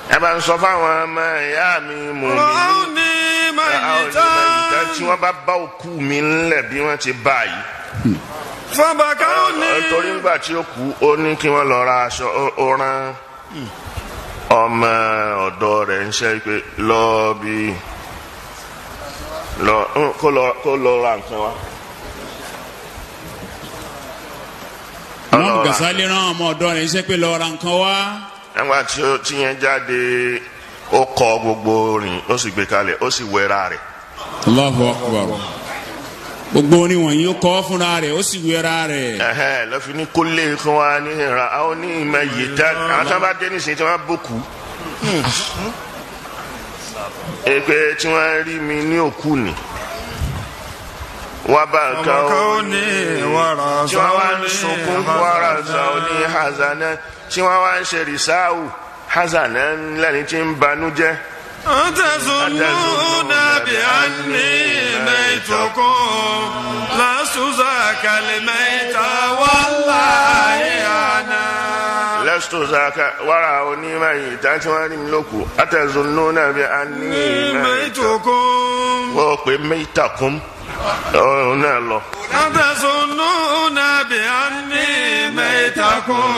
S1: ẹ bá ń sọ fáwọn ọmọ ìyá mi mọ̀ mí ní àwọn onímọ̀ iye tán tí wọ́n bá bá òkú mi ńlẹ̀ bí wọ́n ti bá yìí. Torí ńgbà tí ó kú ó ní kí wọ́n lọ ra aṣọ ó rán ọmọ ọ̀dọ́ rẹ̀ ń ṣe pé lọ bí lọ kó lọ ra nǹkan wá.
S5: Imam Ghazali rán ọmọ ọ̀dọ́ rẹ̀ iṣẹ́ pé lọ ra nǹkan wá.
S1: Nígbà tí ó ti yẹn jáde ó kọ gbogbo rìn ó sì gbé kalẹ̀ ó sì wẹra rẹ̀.
S5: Allahu Akbar. Gbogbo orin wọ̀nyí ó kọ́ fúnra rẹ̀ ó sì wẹra rẹ̀.
S1: Lọ́fi ní kó lè kún wa ní ìran àwọn onímọ̀ yìí tá àwọn tí wọ́n bá dé nísìnyí tí wọ́n bókú. Èpè tí wọ́n rí mi ní òkú ni. Wọ́n bá nǹkan ó ní tí wọ́n wá ń sunkún wàrà ṣàó ní hazana tí wọ́n wá ń ṣe rìsáwù hazana lẹ́ni tí ń banújẹ́.
S4: أتظنون بأني ميتكم لست ذاك الميت والله أنا.
S1: لست ذاك wàrà onímọ̀ yìí tá tí wọ́n rí mi lóko أتظنون بأني
S4: ميتكم
S1: wọ́n pè mẹ́tàkùn ọ̀hún náà lọ.
S4: أتظنون بأني ميتكم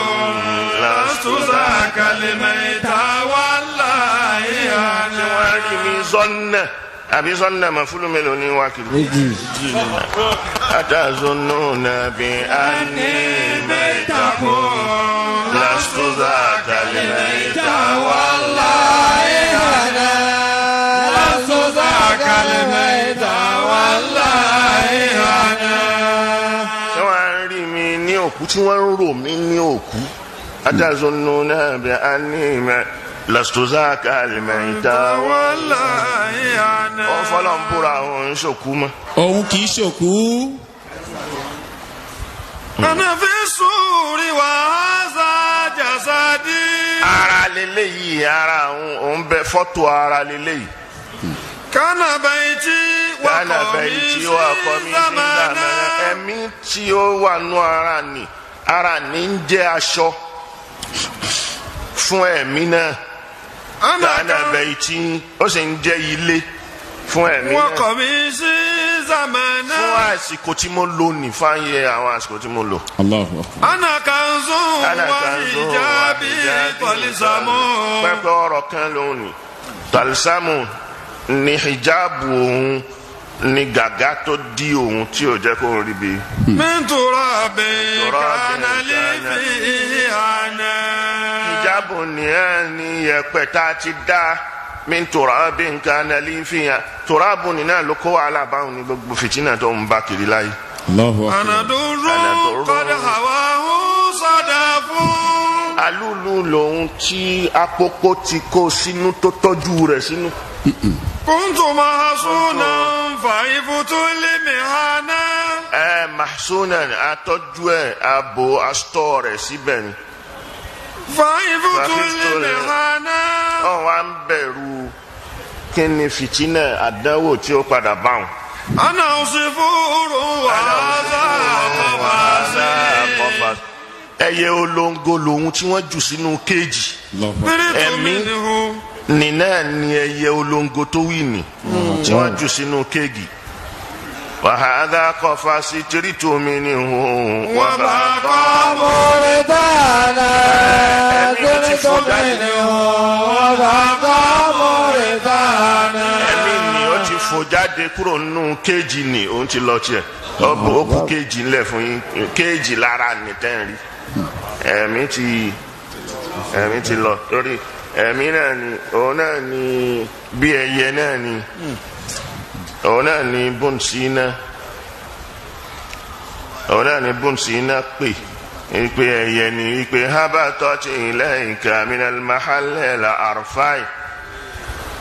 S4: لست ذاك الميت والله
S1: Tí
S4: أنا.
S1: wọ́n rí mi zọ́nà àbí zọ́nà mà fúlù mélòó ní wákìlì.
S3: Méjì.
S1: أتظنون بأني ميتكم لست ذاك الميت
S4: والله أنا لست ذاك الميت والله أنا.
S1: Tí wọ́n rí mi ní òkú tí wọ́n ń rò mí ní òkú. أتظنون بأني لست ذاك الميت
S4: والله أنا.
S1: Ó fọlọ́ ń búra òun ń ṣòkú mọ́.
S5: Òun kì í ṣòkú.
S4: أنا في السور وهذا جسدي.
S1: Ara leléyìí ara òun òun bẹ fọ́tò ara leléyìí.
S4: كان بيتي
S1: Gánà bẹ̀yì tí ó akọ mi sí
S4: زمانا.
S1: dáná. Ẹ̀mí tí ó wà nú ara nì ara nì ń jẹ́ aṣọ fún ẹ̀mí náà.
S4: أنا
S1: Gánà bẹ̀yì tí ó sì ń jẹ́ ilé fún ẹ̀mí náà.
S4: وقميصي زمانا.
S1: Fún àsìkò tí mo lò ní fáyé àwọn àsìkò tí mo lò.
S5: Allahu Akbar.
S4: أنا كنز
S1: Gánà kan zó
S4: وحجابي طلسم.
S1: Pẹ́pẹ́ ọ̀rọ̀ kan lòun ni. Talisamu ni hijabu òun ni gàgá tó dí òun tí ò jẹ́ kó rí bi.
S4: من تراب
S1: تراب
S4: كان لي
S1: كان.
S4: فيه أنا.
S1: Hijabu ni ẹ ní yẹ̀pẹ̀ tá a ti dá min turabin kana li fiha turabu ni náà ló kó wàhálà báwọn ní gbogbo fìtínà tó ń bá kiri láyé.
S5: Allahu Akbar.
S4: أنا در
S1: أنا در.
S4: قد هواه صدف.
S1: Alúlù lòun tí apópó ti kó sínú tó tọ́jú rẹ̀ sínú.
S4: كنت محصونا فعفت المهانا.
S1: Ẹ mahsuna atọ́jú ẹ̀ abo asítọ́ rẹ̀ síbẹ̀ ni.
S4: فعفت
S1: فعفت
S4: المهانا.
S1: Wọ́n wá ń bẹ̀rù kí ni fìtínà àdánwò tí ó padà bá wọn.
S4: أنا عصفور وهذا قفصي.
S1: Ẹyẹ olóńgó lòun tí wọ́n jù sínú kéèjì.
S5: Allahu Akbar.
S4: برئت
S1: أمي.
S4: منه.
S1: Ní náà ni ẹyẹ olóńgó tó wí ni tí wọ́n jù sínú kéèjì. Wàhálà kọfà sí tìrìtù mi ni hùn.
S4: وبقى
S3: Mọ̀rẹ́tàlá
S1: Ẹ̀mí ti fò jáde.
S3: ọ̀bàkà mọ̀rẹ́tàlá.
S1: Ẹ̀mí ni ó ti fò jáde kúrò nínú kéèjì ni òun ti lọ tiẹ̀. Ó kú kéèjì ńlẹ̀ fún yín kéèjì lára ní tẹ́ǹrí. Ẹ̀mí ti ẹ̀mí ti lọ lórí ẹ̀mí náà ni òun náà ni bí ẹyẹ náà ni òun náà ni bóńsì náà òun náà ni bóńsì náà pè wípé ẹyẹ ni wípé hábàtọ́ ti ilayka minal mahallil arfai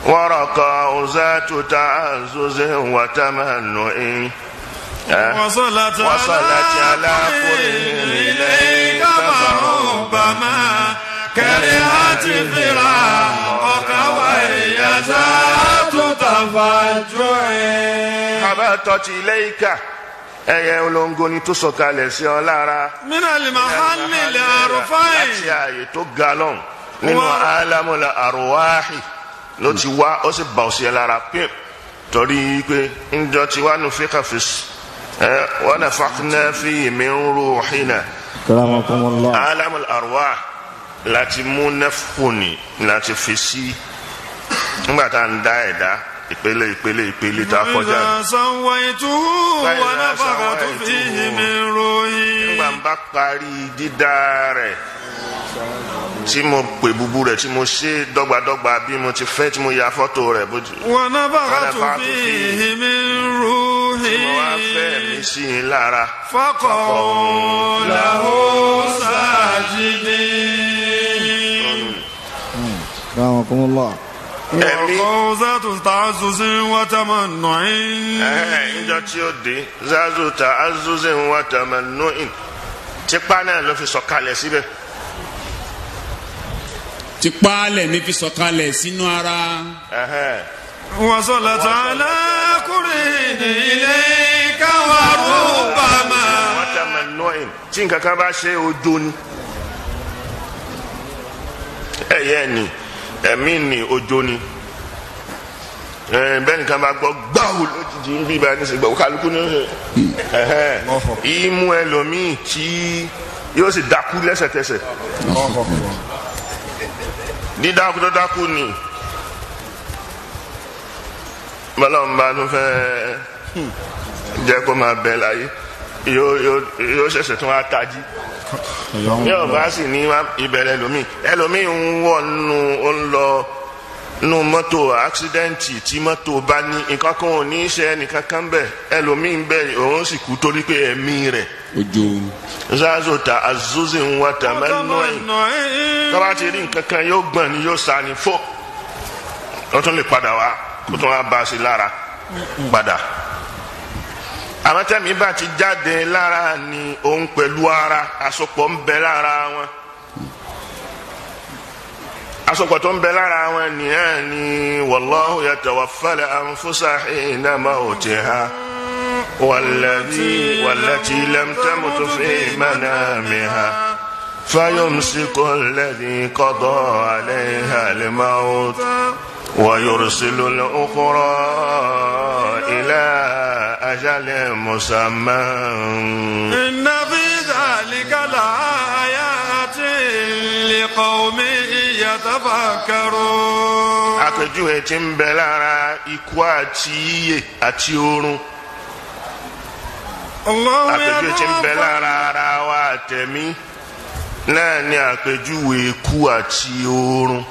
S1: wọ́rọ̀kọ̀ ọ̀zátù ta'azzuzin wa tamannu'in.
S4: وصلت
S1: وصلت على
S4: كل
S1: كل
S4: إليك فربما كرهت فراقك وهي ذات تفجع.
S1: Habatọ́tì ilayka Ẹyẹ olóńgó ni tó sọ̀kalẹ̀ sí ọ lára.
S4: من المحل
S1: Láti
S4: الأرفع
S1: ààyè tó ga lọ́hùn nínú alámúlà àrùwáhì ló ti wá, ó sì bà ó sí ẹ lára píp, torí pé ńjọ tí wàá nù fíkà fi ẹ wọn nà fàkínà fi min ruhina.
S3: Karamakumullah.
S1: Alámúlà àrùwáhì láti mú nẹ́fúnì láti fi sí nígbà tá à ń dá ẹ̀dá ìpele ìpele ìpele tá a kọjá.
S4: إذا سويته
S1: فإذا
S4: ونفخت
S1: سويته.
S4: فيه من روحي
S1: Nígbà ń bá parí dídá rẹ̀, tí mo pè bubu rẹ̀, tí mo ṣe dọ́gbadọ́gba bí mo ti fẹ́, tí mo ya fọ́tò rẹ̀ bó ti
S4: ونفخت
S1: ونفخت
S4: فيه من روحي
S1: mo wá fẹ́ mi sí i lára.
S4: فقعوا له ساجدين.
S3: Karamakumullah.
S1: Ẹ̀mí
S4: وقوزة تعزز وتمنع.
S1: Ẹ̀hẹ́n, níjọ́ tí ó dé zazu ta azuzin wa tamannu'in, tipa náà ló fi sọ̀kalẹ̀ síbẹ̀.
S5: Tipa lẹ̀mí fi sọ̀kalẹ̀ sínú ara.
S1: Ẹ̀hẹ́n.
S4: وصلت على كرهن إليك وربما
S1: Wa tamannu'in, tí nǹkan kan bá ṣe ojo ni ẹ̀yẹ́ ni ẹ̀mí ni ojo ni. Bẹ́ẹ̀ nìkan bá gbọ́ gbáwò lójijì ń bí ibà ní sègbè kálukú ní ọ̀sẹ̀ ìmú ẹlòmíì tí yóò sì dákú lẹ́sẹ̀kẹsẹ̀. Dídákú tó dákú ni bọ́lọ́mùbá tó fẹ́ jẹ́ kó máa bẹ láyé, yóò ṣẹ̀ṣẹ̀ tún wá tají. Yóò bá sì ní ìbẹ̀rẹ̀ ẹlòmíì, ẹlòmíì ń wọ̀ nù, ó ń lọ nù mọ́tò àksidẹ́ǹtì, tí mọ́tò bá ní nǹkan kan ò ní í ṣe ẹnìkan kan bẹ̀, ẹlòmíì ń bẹ̀, òun sì kú torí pé ẹ̀mí rẹ̀
S5: Ojo.
S1: zazo ta azuzi ń wa tàmánú ẹ̀, tọ́ba ti rí nǹkan kan yóò gbọ̀n ni, yóò sa ni fó, ó tún lè padà wá kó tún wá bá a sí lára padà. Àmọ́ tẹ́mi bá ti jáde lára ni òun pẹ̀lú ara, àsopọ̀ ń bẹ lára wọn. Àsopọ̀ tó ń bẹ lára wọn nìyẹn ni wallahu yatawaffal anfusa hina mawtiha wallati lam tamut fi manamiha fayumsiku alladhi qada alayha al-mawt. ويرسل الأخرى إلى أجل مسمى.
S4: إن في ذلك لآيات لقوم يتفكرون.
S1: Àpèjúwe tí ń bẹ lára ikú àti yíyè àti oorun.
S4: الله
S1: Àpèjúwe tí ń bẹ
S4: يتوفى
S1: lára ara wa àtẹ̀mí náà ni àpèjúwe ikú àti oorun.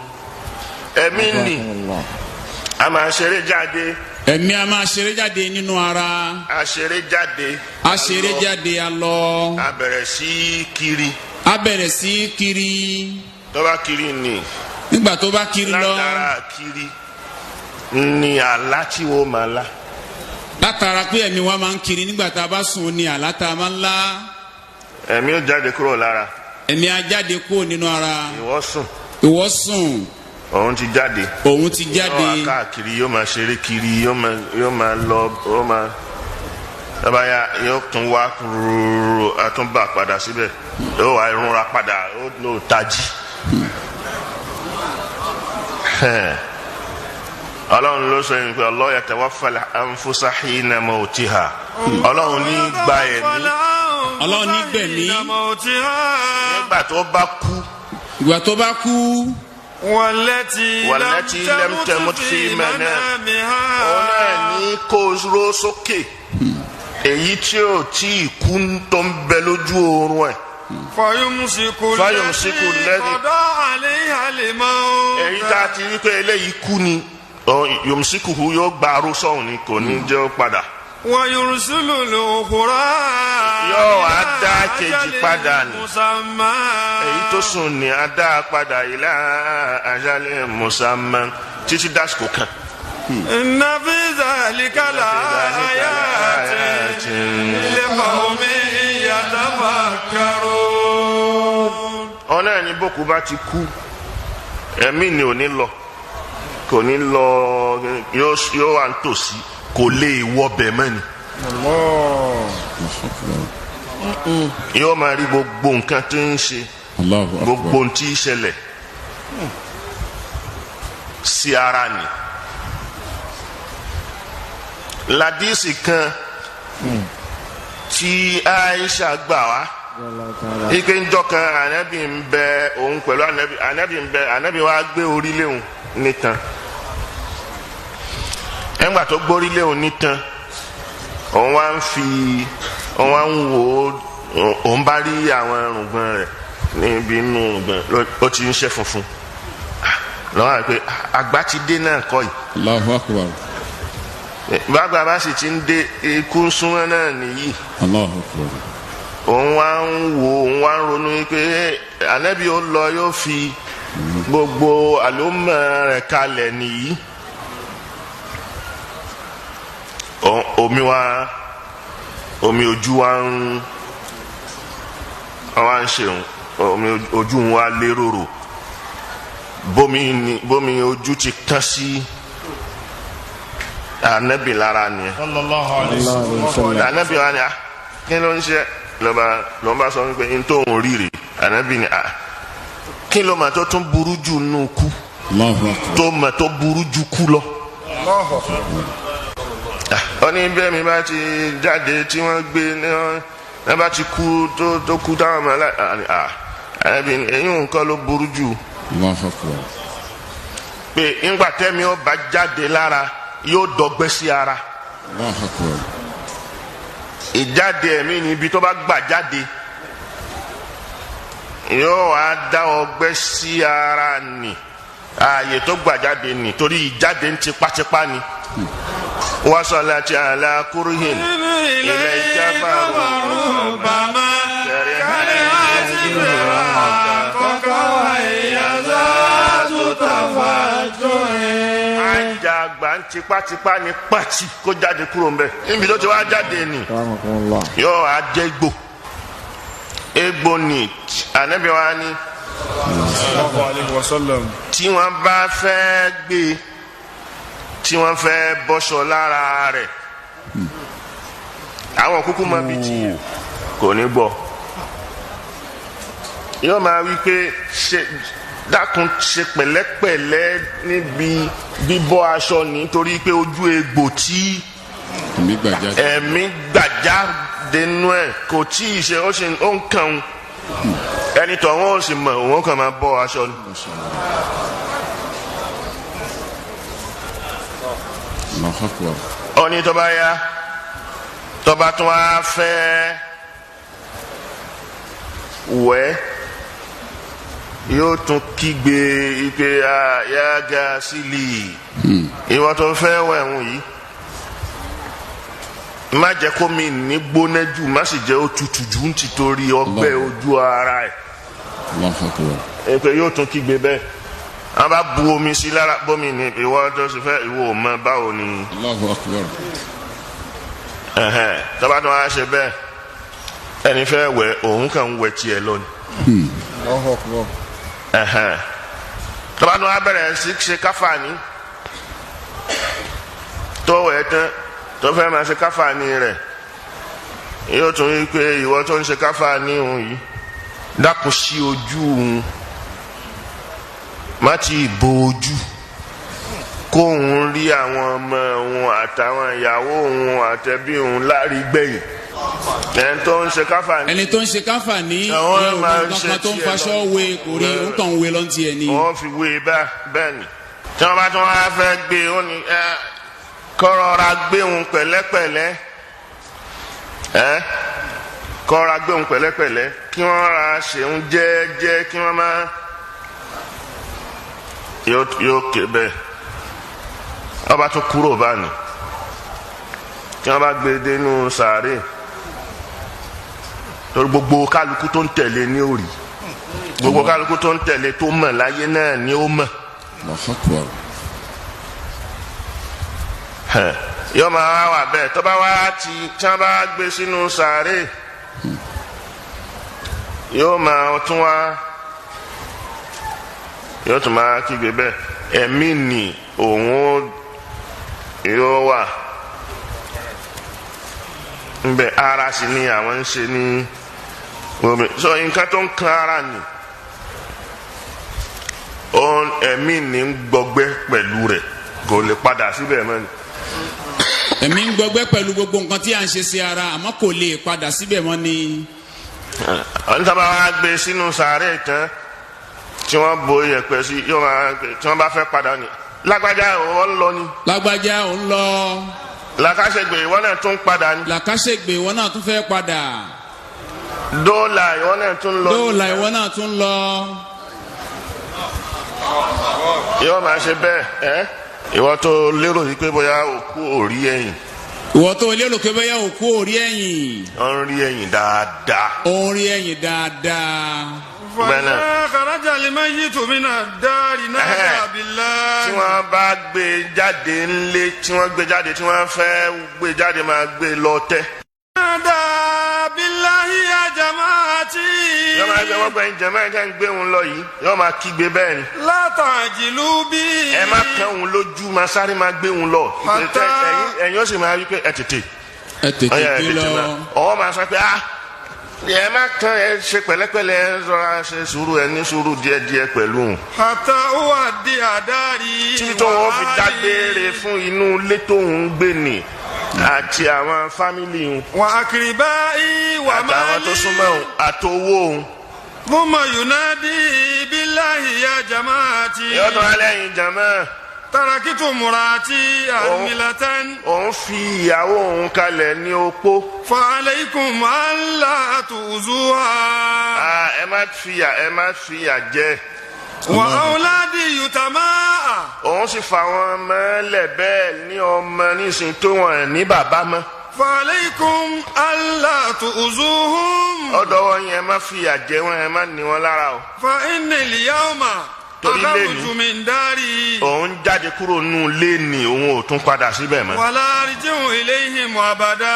S1: Ẹ̀mí nì
S3: Karamakumullah.
S1: a máa ṣeré jáde.
S5: Ẹ̀mí a máa ṣeré jáde nínú ara.
S1: A ṣeré jáde.
S5: A ṣeré jáde, a lọ.
S1: A bẹ̀rẹ̀ sí í kiri.
S5: A bẹ̀rẹ̀ sí í kiri.
S1: Tó bá kiri nì,
S5: Nígbà tó bá kiri lọ,
S1: látara kiri ni àlá tí wo máa lá.
S5: Látara pé ẹ̀mí wa máa ń kiri nígbà tá a bá sùn ní àlá tá a máa ń lá.
S1: Ẹ̀mí ó jáde kúrò lára.
S5: Ẹ̀mí á jáde kúrò nínú ara.
S1: Ìwọ sùn,
S5: Ìwọ sùn,
S1: òun ti jáde.
S5: Òun ti
S1: Yóò
S5: jáde.
S1: wá káàkiri, yóò máa ṣeré kiri, yóò máa lọ, yóò máa tọ́ba ya, yóò tún wá kúrúrú, àtúnbà padà síbẹ̀, yóò wá irúnra padà, ó lò tají. Ọlọ́run ló sọ yìí pé Allah yatawaffal anfusa hina mawtiha, Ọlọ́run ní gba ẹ̀mí
S5: Ọlọ́run ní gbẹ̀mí.
S1: nígbà tó bá kú.
S5: Ìgbà tó bá kú,
S4: والتي
S1: والتي لم تمت في
S4: منامها.
S1: Òun náà ní kó ró sókè èyí tí ò tí ì kú tó ń bẹ lójú oorun ẹ̀.
S4: فيمسك
S1: فيمسك
S4: التي
S1: الذي
S4: قضى عليها الموت.
S1: Èyí tá a ti rí pé eléyìí kú ni yomsikuhu, yóò gba aró sọ̀hún ni, kò ní jẹ́ ó padà.
S4: ويرسل الأخرى
S1: Yóò wá dá
S4: إلى
S1: kejì
S4: أجل
S1: padà ní.
S4: مسمى.
S1: Èyí tó sùn ní a dá a padà ila ajalin musamman, títí dásìkò kan.
S4: إن في ذلك لآيات لقوم يتفكرون.
S1: Ọ̀nà ẹni bókú bá ti kú, ẹ̀mí ni ò ní lọ, kò ní lọ, yóò wà nítòsí, kò lè wọbẹ̀ mọ́ ni. Yóò máa rí gbogbo nǹkan tó ń ṣe,
S5: Allahu akbar.
S1: gbogbo ohun tí ń ṣẹlẹ̀ sí ara ni. Ladísì kan tí Aisha gbà wá, ike ńjọ́ kan Ànábì ń bẹ òun pẹ̀lú Ànábì, Ànábì ń bẹ, Ànábì wa gbé orí léhùn nítan. Ẹ̀ngbà tó gbórí léhùn nítan, òun wá ń fi, òun wá ń wò ó, òun bá rí àwọn irùngbọ̀n rẹ̀ níbi inú irùngbọ̀n ó ti ń ṣe funfun. Lọ́wọ́ àti pé àgbà ti dé náà kọ́ yìí.
S5: Allahu akbar.
S1: Bàgbà bá sì ti ń dé, ikú ń súnmọ́ náà nìyí.
S5: Allahu akbar.
S1: Òun wá ń wò, òun wá ń ronú pé Ànábì ó lọ, yóò fi gbogbo àlómọ rẹ̀ kalẹ̀ nìyí. Omi wá, omi ojú wa ń wá ń ṣe òun, omi ojú wa lérò bómi ni, bómi ojú ti tán sí Ànábì lára nìyẹn.
S4: Sallallahu alayhi wa sallam.
S1: Ànábì wa ni a kí ló ń ṣe, lọba lọba sọ wípé n tó ń rí rè. Ànábì ni a kí ló mà tó tún burú jù nù kú,
S5: Allahu akbar.
S1: tó mà tó burú jù kú lọ. Ó ní bẹ́ẹ̀ mi bá ti jáde tí wọ́n gbé ní wọ́n bá ti kú tó kú táwọn ọmọ aláì Ànábì ni èyí nǹkan ló burú jù.
S5: Allahu akbar.
S1: Pé ńgbà tẹ́mi ó bá jáde lára yóò dọgbẹ́ sí ara.
S5: Allahu akbar.
S1: Ìjáde ẹ̀mí ni ibi tó bá gbà jáde yóò wá dá ọgbẹ́ sí ara nì, ààyè tó gbà jáde nì, torí ìjáde ń tipátipá ni. Wasalati ala kuruhin ilẹ̀ ìjábá
S4: Bàmá kálí àti bẹ̀rẹ̀ àkọ́kọ́ ìyàzá tó tàfà jọ ẹ̀.
S1: Àjàgbá ń tipátipá ni pàtì kó jáde kúrò ń bẹ̀. Níbi tó ti wá jáde nì yóò wá jẹ́ egbò. Egbò ni Ànábì wa ni
S4: Sallallahu alayhi wa sallam.
S1: tí wọ́n bá fẹ́ gbé, tí wọ́n fẹ́ bọ́ṣọ lára rẹ̀, àwọn kúkú máa bi tí kò ní gbọ́. Yóò máa wí pé ṣe dákun, ṣe pẹ̀lẹ́pẹ̀lẹ́ níbi bíbọ́ aṣọ, nítorí pé ojú egbò tí
S5: ẹ̀mí gbàjáde,
S1: ẹ̀mí gbàjáde nú ẹ̀ kò tí ì ṣe, ó ṣe ó ń kàn ń ẹni tó wọn ò sì mọ̀, òun kàn máa bọ́ aṣọ ni.
S5: Allahu akbar.
S1: Ó ní tó bá yá, tó bá tún wá fẹ́ wẹ̀, yóò tún kígbe ipe yá ga sílì, ìwọ tó fẹ́ wẹ̀ ń yìí, má jẹ́ kó mi ní gbóná jù, má sì jẹ́ ó tutù jù ń tìtorí ọgbẹ́ ojú ara ẹ̀.
S5: Allahu akbar.
S1: Ipe yóò tún kígbe bẹ́ẹ̀, wọ́n bá bu omi sí lára, bómi ní ìwọ tó sì fẹ́, ìwọ ò mọ báwo ni.
S5: Allahu akbar.
S1: Tọ́ba tó wá ṣe bẹ́ẹ̀, ẹni fẹ́ wẹ̀ òun kàn ń wẹ̀ tiẹ̀ lọ ni.
S3: Allahu akbar.
S1: Tọ́ba tó wá bẹ̀rẹ̀ sí ṣe káfàní tó wẹ̀ tán, tó fẹ́ máa ṣe káfàní rẹ̀, yóò tún rí pé ìwọ tó ń ṣe káfàní òun yìí, dákun sí ojú òun, má ti bo ojú, kóun rí àwọn ọmọ òun àtàwọn ìyàwó òun àtẹbí òun lárí gbẹ̀yìn. Ẹni tó ń ṣe káfàní,
S5: ẹni tó ń ṣe káfàní
S1: àwọn máa ń ṣe
S5: kankan tó ń faṣọ wé kò rí, òun kàn ń wé lọ́n tiẹ̀ ni.
S1: Wọ́n fi wé bẹ́ẹ̀ ni. Tí wọ́n bá tún wá fẹ́ gbé, ó ní kọ́rọ̀ra gbé òun pẹ̀lẹ́pẹ̀lẹ́, kọ́rọ̀ra gbé òun pẹ̀lẹ́pẹ̀lẹ́, kí wọ́n ra ṣeun jẹ́ẹ́jẹ́, kí wọ́n má yóò ké bẹ́ẹ̀. Wọ́n bá tún kúrò báni, kí wọ́n bá gbé dénú sàárè, torí gbogbo kálukú tó ń tẹ̀lé ní òrì, gbogbo kálukú tó ń tẹ̀lé tó mọ̀ láyé náà ni ó mọ̀.
S5: Allahu akbar.
S1: Yóò máa wá wà bẹ́ẹ̀, tó bá wá ti tí wọ́n bá gbé sínú sàárè, yóò máa tún wá, yóò tún máa kígbe bẹ́ẹ̀, ẹ̀mí ni òun yóò wà. Nbẹ ara sì ni àwọn ń ṣe ní omi so nǹkan tó ń kan ara ni òun ẹ̀mí ní ń gbọgbẹ́ pẹ̀lú rẹ̀ kò lè padà síbẹ̀ mọ́ ni.
S5: Ẹ̀mí ń gbọgbẹ́ pẹ̀lú gbogbo nǹkan tí à ń ṣe sí ara àmọ́ kò lè padà síbẹ̀ mọ́ ni.
S1: Ọ̀n tábà wá gbé sínú sàárè tán tí wọ́n bo iyẹ̀pẹ̀ sí yóò máa tí wọ́n bá fẹ́ padà ni lágbájá ìwọ ń lọ ni.
S5: Lágbájá ò ń lọ.
S1: Làkàṣègbè ìwọ náà tún padà ni.
S5: Làkàṣègbè ìwọ náà tún fẹ́ padà.
S1: Dóòlà ìwọ náà tún lọ.
S5: Dóòlà ìwọ náà tún lọ.
S1: Yóò máa ṣe bẹ́ẹ̀ ẹ́ ìwọ tó lérò yìí pé bóyá òkú ò rí ẹ̀yìn.
S5: Ìwọ tó lérò pé bóyá òkú ò rí ẹ̀yìn.
S1: Ó ń rí ẹ̀yìn dáadáa.
S5: Ó ń rí ẹ̀yìn dáadáa.
S1: Bẹ́ẹ̀
S4: kharaja al-mayyitu mina ad-dari nada billah.
S1: Tí wọ́n bá gbé jáde ńlé tí wọ́n gbé jáde tí wọ́n fẹ́ gbé jáde máa gbé lọ tẹ́.
S4: Nada billahi ya jama'ati.
S1: Yóò máa gbé wọ́n gbẹ̀yìn jẹ̀mọ́ ẹ̀ jẹ́ ń gbé òun lọ yìí yóò máa kígbe bẹ́ẹ̀ ni.
S4: La ta'jilu bi.
S1: Ẹ má kẹ́ òun lójú máa sáré máa gbé òun lọ. Ẹ̀yin ó sì máa rí pé ẹ tètè.
S5: Ẹ tètè gbé lọ.
S1: Ọwọ́ máa sọ pé ah ẹ má kàn ẹ ṣe pẹ̀lẹ́pẹ̀lẹ́ ẹ rọra ṣe sùúrù ẹ ní sùúrù díẹ̀díẹ̀ pẹ̀lú òun.
S4: Hatta uwaddi adari.
S1: Títí tó wọn fi dágbére fún inú ilé tóun gbé nì àti àwọn fámìlì òun.
S4: Wa akribai wa mali.
S1: Àtàwọn tó súnmọ́ òun àtowó òun.
S4: Thumma yunadi billahi ya jama'ati.
S1: Yọ̀dọ̀ alẹ́ yìí jàmá.
S4: Tarakitu murati armilatan.
S1: Òun fi ìyàwó òun kalẹ̀ ní opó.
S4: Fa alaykum alla tuzuha.
S1: Ẹ má fìyà jẹ.
S4: Wa awladi yutamaa.
S1: Òun sì fa wọn mọ́lẹ̀ bẹ́ẹ̀ ní ọmọ nísìnyí tó wọn ní bàbá mọ́.
S4: Fa alaykum alla tuzuhum.
S1: Ọ̀dọ̀ wọn yẹn ẹ má fìyà jẹ wọn ẹ má ní wọn lára o.
S4: Fa inni al-yawma.
S1: Torí lẹ́ni òun jáde kúrò nù lẹ́ni òun ò tún padà síbẹ̀ mọ́.
S4: Wala arji'u ilayhim abada.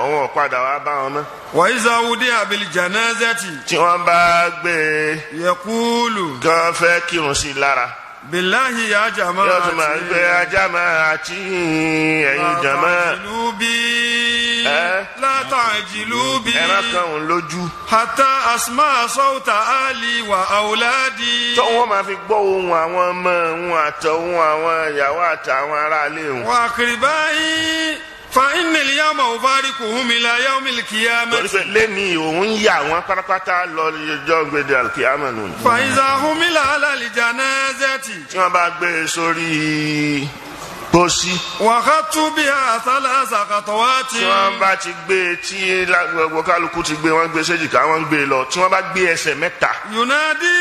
S1: Òun ò padà wá bá wọn mọ́.
S4: Wa iza wudi'a bil janazati.
S1: Tí wọ́n bá gbé e.
S4: Yaqulu.
S1: Gan fẹ́ kírun sí i lára.
S4: Billahi ya jama'ati.
S1: Yóò tún máa gbé jama'ati ẹ̀yin jama.
S4: La ta'jilu bi.
S1: Ẹ má kàn òun lójú.
S4: Hatta asma sawta ali wa awladi.
S1: Tó wọ́n máa fi gbọ́ ohùn àwọn ọmọ òun àtọ̀hún àwọn ìyàwó àtàwọn aráalé òun.
S4: Wa akribai fa inni al-yawma ufarikuhum ila yawmil qiyamah.
S1: Torí pé lẹ́ni òun yà wọ́n pátápátá lọ ọjọ́ gbèdé al-qiyamah nù.
S4: Fa iza humila ala al-janazati.
S1: Tí wọ́n bá gbé e sórí pósí.
S4: Wa khattu biha thalatha khatawati.
S1: Tí wọ́n bá ti gbé e tí gbogbo kálukú ti gbé wọ́n gbé séjìká wọ́n gbé e lọ tí wọ́n bá gbé ẹsẹ̀ mẹ́ta.
S4: Yunadi.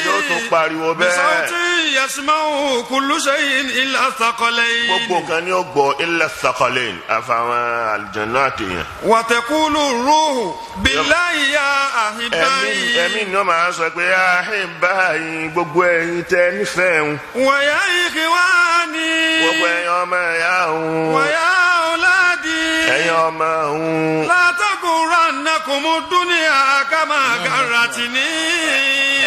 S1: Yóò tún pariwo bẹ́ẹ̀.
S4: Bisawti yasma'u kullu shay'in illa thaqalayn.
S1: Gbogbo nǹkan ni ó gbọ́ illa thaqalayn àfàwọn àlùjànnú àtẹ̀yàn.
S4: Wa taqulu ruhu billahi ya ahibbai.
S1: Ẹ̀mí ni wọ́n máa sọ pé ahibbai gbogbo ẹ̀yin tẹ́ nífẹ̀ẹ́ òun.
S4: Wa ya ikhwani.
S1: Gbogbo ẹ̀yin ọmọ ẹ̀yà òun.
S4: Wa ya auladi.
S1: Ẹ̀yin ọmọ òun.
S4: La taghurrannakumu dunya kama gharratni.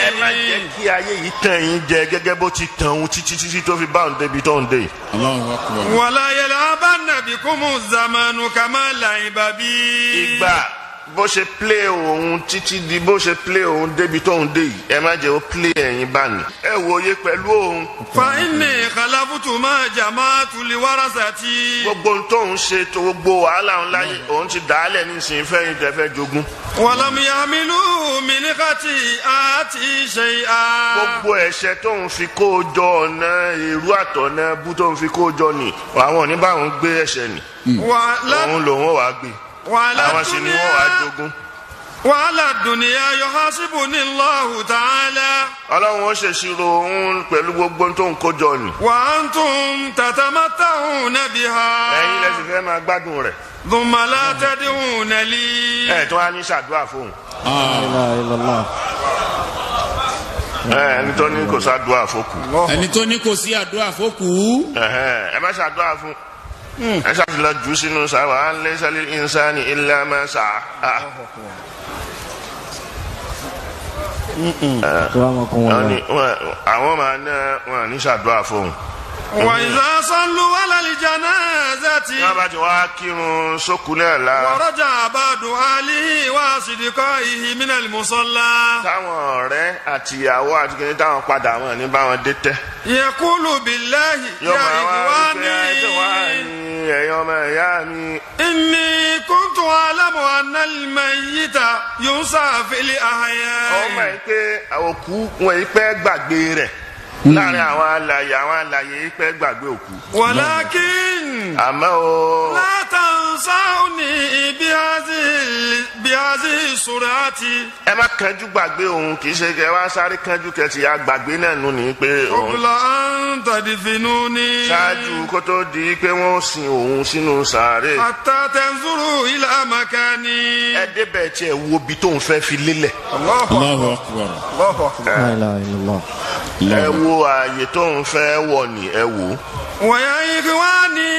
S1: Ẹ má jẹ́ kí ayé yìí tàn yín jẹ gẹ́gẹ́ bó ti tàn òun títí títí tó fi bá òun débi tó ń dé.
S5: Allahu akbar.
S4: Wala yal'abanna bikumu zamanu kama la'iba bi.
S1: Ìgbà bó ṣe plé òun títí di bó ṣe plé òun débi tó ń dé yìí ẹ má jẹ́ ó plé ẹ̀yin bá ní. Ẹ wòye pẹ̀lú òun.
S4: Fa inni khalaftu ma jama'tu li warasati.
S1: Gbogbo ohun tóun ṣe tó gbogbo wàhálà òun láyé òun ti dàálẹ̀ nísìnyí fẹ́yìn tẹ́ fẹ́ jogún.
S4: Walam yahmilu min khati'ati shay'a.
S1: Gbogbo ẹ̀ṣẹ̀ tóun fi kó o jọ ọ̀nà èrú àtọ̀nà bú tóun fi kó o jọ nì àwọn ò ní báwọn gbé ẹ̀ṣẹ̀ nì. Òun lòun ò wá gbé. Àwọn sì ni wọ́n wá jogún.
S4: Wàhálà dùnìyà yuhasibuni Allahu ta'ala.
S1: Ọlọ́run ó ṣèṣirò òun pẹ̀lú gbogbo tó ń kójọ nì.
S4: Wa antum tatamatta'una biha.
S1: Ẹ̀yin lẹ́sìn fẹ́ máa gbádùn rẹ̀.
S4: Thumma la tad'una li.
S1: Ẹ tó wá ní ṣàdúrà fóun.
S3: La ilaha illallah.
S1: Ẹni tó ní kò ṣàdúrà fókù.
S5: Ẹni tó ní kò sí àdúrà fókù.
S1: Ẹ má ṣàdúrà fún. Ẹ ṣàfihàn jù sínú sáwà á lé sálí ìnsáni illa ma sa'a. Àwọn máa ná wọn ní ṣàdúrà fóun.
S4: وإذا صلوا على الجنازة
S1: tí wọ́n bá ti wá kírun sókun náà la.
S4: ورجع بعض أهله وأصدقائه من المصلى
S1: táwọn ọ̀rẹ́ àti ìyàwó àti kìnìún táwọn padà wọn ní báwọn dé tẹ́.
S4: يقول بالله
S1: yóò
S4: يا
S1: máa wá wípé ẹjọ́ wá
S4: إخواني
S1: ní ẹ̀yin ọmọ ìyá mi.
S4: إني كنت أعلم أن الميت ينسى في
S1: ọmọ
S4: الأحياء
S1: yìí pé òkú wọn yìí pẹ́ gbàgbé rẹ̀ láàrin àwọn alàyè àwọn alàyè yìí pẹ́ gbàgbé òkú.
S4: ولكن
S1: àmọ́ o
S4: لا تنسوني بهذه السرعة
S1: ẹ má kánjú gbàgbé òun kì í ṣe kẹ wá sáré kánjú kẹ ti ya gbàgbé náà nù ní pé òun
S4: قبل أن تدفنوني
S1: ṣáájú kó tó di pé wọ́n sin òun sínú sàárè.
S4: حتى تنظروا إلى مكاني
S1: ẹ débẹ̀ tiẹ̀ wo ibi tóun fẹ́ fi lélẹ̀.
S4: الله
S5: Allahu akbar.
S4: الله أكبر
S3: La ilaha illallah.
S1: ẹ wo ààyè tóun fẹ́ wọ̀ ní ẹ wò.
S4: ويا إخواني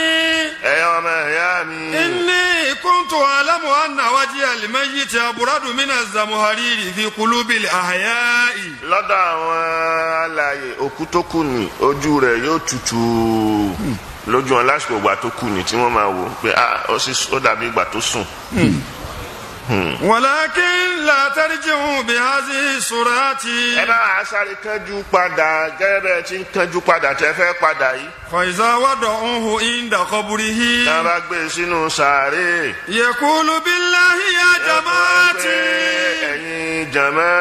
S1: ẹ ọmọ ìyá mi.
S4: إني كنت أعلم أن وجه الميت أبرد من الزمهرير في قلوب الأحياء
S1: lọ́dọ̀ àwọn alààyè òkú tó kù ní ojú rẹ̀ yóò tutù lójú wọn lásìkò ìgbà tó kù ní tí wọ́n máa wò pé ah ó sì ó dàbí ìgbà tó sùn.
S4: ولكن لا ترجعوا بهذه السرعة
S1: ẹ bá wa sáré kánjú padà gẹ́gẹ́ bẹ́ẹ̀ tí ń kánjú padà tẹ́ fẹ́ padà yìí.
S4: فإذا وضعوه عند قبره
S1: tá a bá gbé e sínú sàárè.
S4: يقول بالله يا
S1: ẹ pé
S4: جماعتي
S1: ẹ̀yin jàmá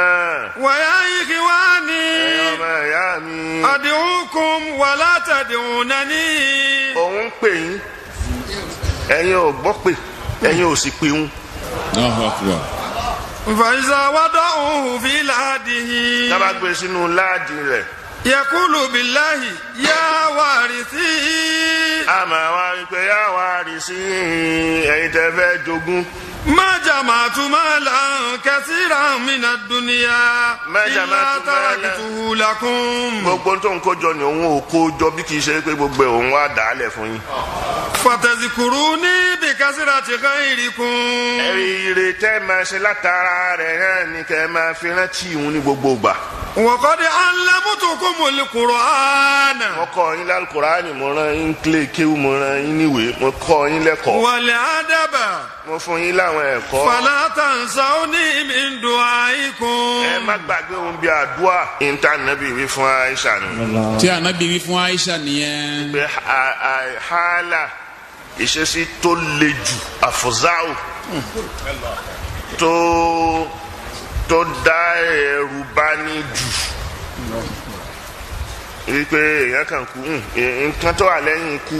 S4: ويا إخواني
S1: ẹ̀yin ọmọ ìyá mi.
S4: أدعوكم ولا تدعونني
S1: òun ń pè yín ẹ̀yin ò gbọ́ pè ẹ̀yin ò sì pè ń.
S5: Allahu akbar.
S4: فإذا وضعوه في لحده
S1: tá a bá gbé e sínú láàdì rẹ̀.
S4: يقول بالله يا وارثي
S1: a máa wá wípé yá wá rí sí ẹ̀yin tẹ́ fẹ́ jogún.
S4: ما جمعت مالا كثيرا من الدنيا
S1: ما
S4: إلا
S1: جمعت مالا.
S4: تركته لكم
S1: gbogbo tó ń kójọ ni òun ò kójọ bí kì í ṣe pé gbogbo ẹ̀ òun wá dà á lẹ̀ fún yín.
S4: فتذكروني بكثرة خيركم
S1: ẹ̀rí ire tẹ́ máa ṣe látara rẹ̀ náà ni kẹ́ máa fi rántí òun ní gbogbo ìgbà.
S4: وقد علمتكم القرآن
S1: mo kọ́ yín lálùkùránì mo rán yín kílé kéwú mo rán yín níwèé mo kọ́ yín lẹ́kọ̀ọ́
S4: والأدب
S1: mo fún yín láwọn ẹ̀kọ́.
S4: فلا تنسوني من دعائكم
S1: ẹ má gbàgbé òun bí àdúrà ìntànàbí wí fún Aisha nù.
S5: Tí anabi wí fún Aisha nìyẹn.
S1: pé hálà ìṣesí tó le jù àfọ̀záwò tó dá ẹrù bá ní jù wípé èèyàn kan kú nǹkan tó wà lẹ́yìn ikú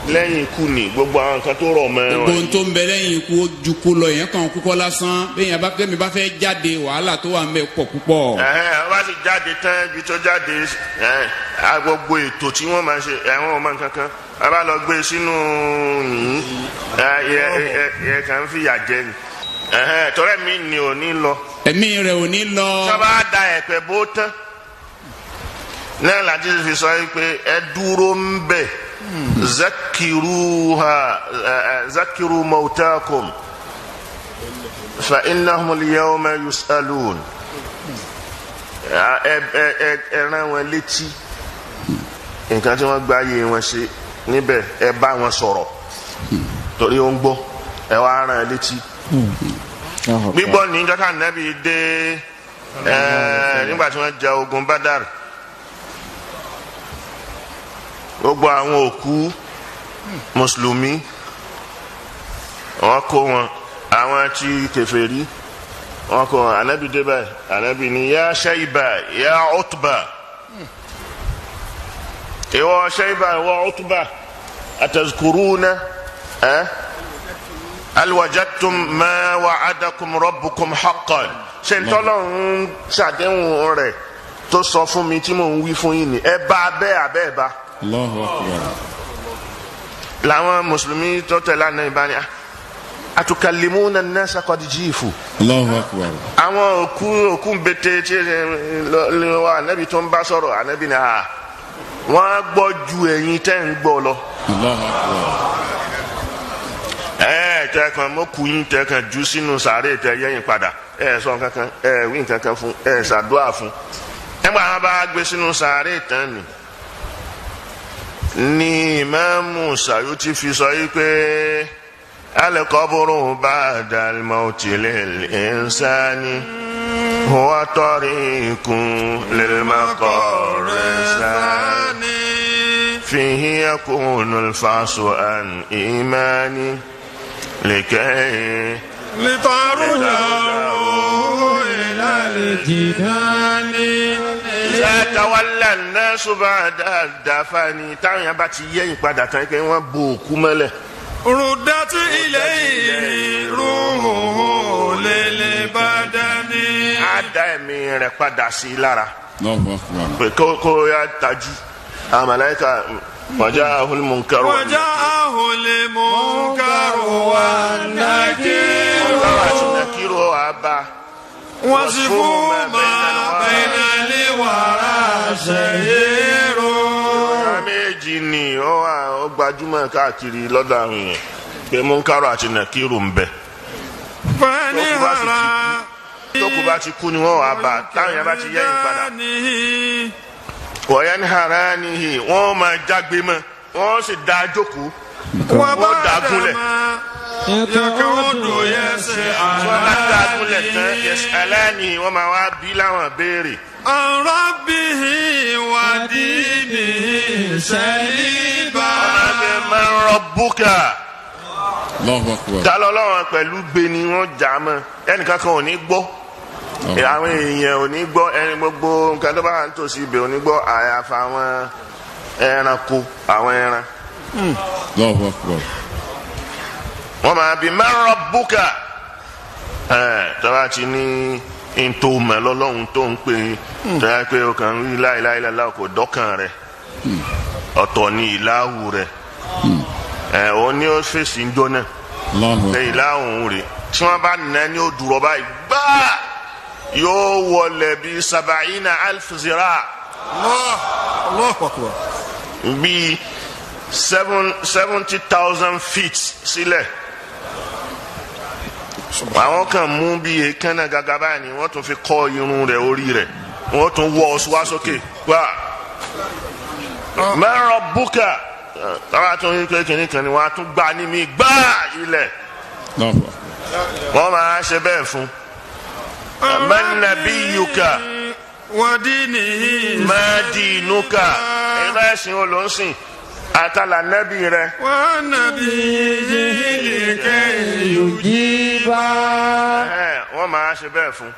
S1: lẹ́yìn ikú ni gbogbo àwọn nǹkan tó rọ̀ mọ́
S5: Gbogbo
S1: ẹ
S5: ohun tó ń bẹ lẹ́yìn ikú ó ju kú lọ èèyàn kan kúkọ́ lásán bẹ́ẹ̀ yẹn bá kẹ́mi bá fẹ́ jáde wàhálà tó wà ń bẹ pọ̀ púpọ̀.
S1: ẹ̀hẹ́n wọ́n bá sì jáde tán ibi tó jáde ẹ̀hẹ́n a gbogbo ètò tí wọ́n máa ṣe ẹ̀wọ̀n ọmọ nǹkan kan a bá lọ gbé sínú yìnyín ẹ kàn ń fìyà jẹ ni ẹ̀hẹ́n tọ́rẹ́ mi ni ò ní lọ
S5: Ẹ̀mí rẹ̀ ò ní lọ.
S1: tí wọ́n bá da ẹ̀pẹ̀ bó tán náà láti fi sọ yìí pé ẹ dúró ń bẹ̀ zakiruha zakiru mautakum fa innahum al-yawma yus'alun ẹ ẹ ẹ ẹ rán wọn létí nǹkan tí wọ́n gba ayé wọn ṣe níbẹ̀ ẹ bá wọn sọ̀rọ̀ torí ó ń gbọ́ ẹ wá rán ẹ létí gbígbọ́ ní jọ́ká nẹ́bí dé nígbà tí wọ́n ja ogun Badar gbogbo àwọn òkú mùsùlùmí wọ́n kó wọn àwọn tí kèfèrí wọ́n kó wọn ànábì dé báyìí ànábì ní yá Shayba yá Utba ìwọ Shayba ìwọ Utba atazkuruna ẹ́ alwajadtum ma wa'adakum rabbukum haqqan ṣe ń tọ́lọ́run ṣàdéhùn rẹ̀ tó sọ fún mi tí mò ń wí fún yín ni ẹ bá bẹ́ẹ̀ abẹ́ bá
S5: Allahu akbar.
S1: làwọn mùsùlùmí tó tẹ̀lé àná ìbáni atukallimuna an-nasa qad jifu
S5: Allahu akbar.
S1: àwọn òkú òkú bété tí ẹ wà ànábì tó ń bá sọ̀rọ̀ ànábì ni à wọ́n á gbọ́ ju ẹ̀yin tẹ́ ń gbọ́ lọ.
S5: Allahu akbar.
S1: Ẹ tẹ kan mo kú yín tẹ kan jù sínú sàárè tẹ yẹ̀yìn padà ẹ sọ kankan ẹ wí kankan fún ẹ ṣàdúrà fún. Nígbà wọn bá gbé sínú sàárè tán ni Ní Ìmáàmù Sàyútì fi sọ yìí pé al-qabru ba'da al-mawti lil-insani huwa tariqun lil-maqarri thani fihi yakunu al-fa'su an imani likay
S4: لترجع إلى الجنان.
S1: Tawalla an-nasu ba'da ad-dafani táwọn yẹn bá ti yẹ́yìn padà tán pé wọ́n bo òkú mọ́lẹ̀.
S4: ردت إليه روحه للبدن.
S1: Á dá ẹ̀mí rẹ̀ padà sí i lára.
S5: Allahu akbar.
S1: Pé kó yá tají. Àwọn màláíkà waja'ahu al-munkaru.
S4: وجاءه المنكر والنكير.
S1: Munkaru àti nàkírù wà bá.
S4: وصفوا ما بين الورى شهير.
S1: Ọ̀rọ̀ méjì ni ó wà ó gbajúmọ̀ káàkiri lọ́dọ̀ àwọn èèyàn pé munkaru àti nàkírù ń bẹ.
S4: فنهرا
S1: Tókù bá ti kú ni wọ́n wà bá táwọn yẹn bá ti yẹ́yìn padà. Wọ̀nyẹn haranihi wọ́n máa jágbe mọ́ wọ́n sì dá jókòó wọ́n dá gúnlẹ̀.
S4: وبعدما يقعد
S1: Wọ́n bá dá gúnlẹ̀ tán
S4: يسألانه
S1: yẹsàlánì wọ́n máa wá bí láwọn béèrè.
S4: عن ربه ودينه سليبا.
S1: Wọ́n máa fi man rabbuka.
S5: Allahu akbar.
S1: Ta lọ́lọ́run pẹ̀lú gbé ni wọ́n jà mọ́ ẹnìkan kan ò ní gbọ́. Àwọn èèyàn ò ní gbọ́ ẹni gbogbo nǹkan tó bá wà nítòsí ibẹ̀ ò ní gbọ́ àyàfà àwọn ẹranko àwọn ẹran.
S5: Allahu akbar.
S1: Wọ́n máa bí man rabbuka tọ́ba ti ní ntò mọ̀ lọ́lọ́run tó ń pè é tọ́ba pé o kàn ń rí la ilaha illallah kò dọ́kàn rẹ̀ ọ̀tọ̀ ni ìlàhù rẹ̀ òun ni ó fèsì ń jóná
S5: Allahu
S1: pé
S5: akbar.
S1: ìlàhù rẹ̀ tí wọ́n bá nà ní ó dúró báyìí gbáà yóò wọlé bíi sab'ina alf zira
S4: الله الله أكبر.
S1: bíi 70,000 feet sílẹ̀. Àwọn kan mú bí èékánná gàgà báyìí ni wọ́n tún fi kọ́ irun rẹ̀ orí rẹ̀ wọ́n tún wọ́ ọ wá sókè wá. Man rabbuka táwa tún rí pé kìnìún kan ni wọ́n á tún gbá ní mi gbá ilẹ̀
S5: Allahu akbar.
S1: wọ́n máa ṣe bẹ́ẹ̀ fún. Man nabiyyuka
S4: ودينه
S1: ma dinuka ìrẹ́ ẹ̀sìn olóńsìn àtàlà nẹ́bí rẹ̀.
S4: ونبيه لكي
S3: يجيبا.
S1: Wọ́n máa ṣe bẹ́ẹ̀ fún.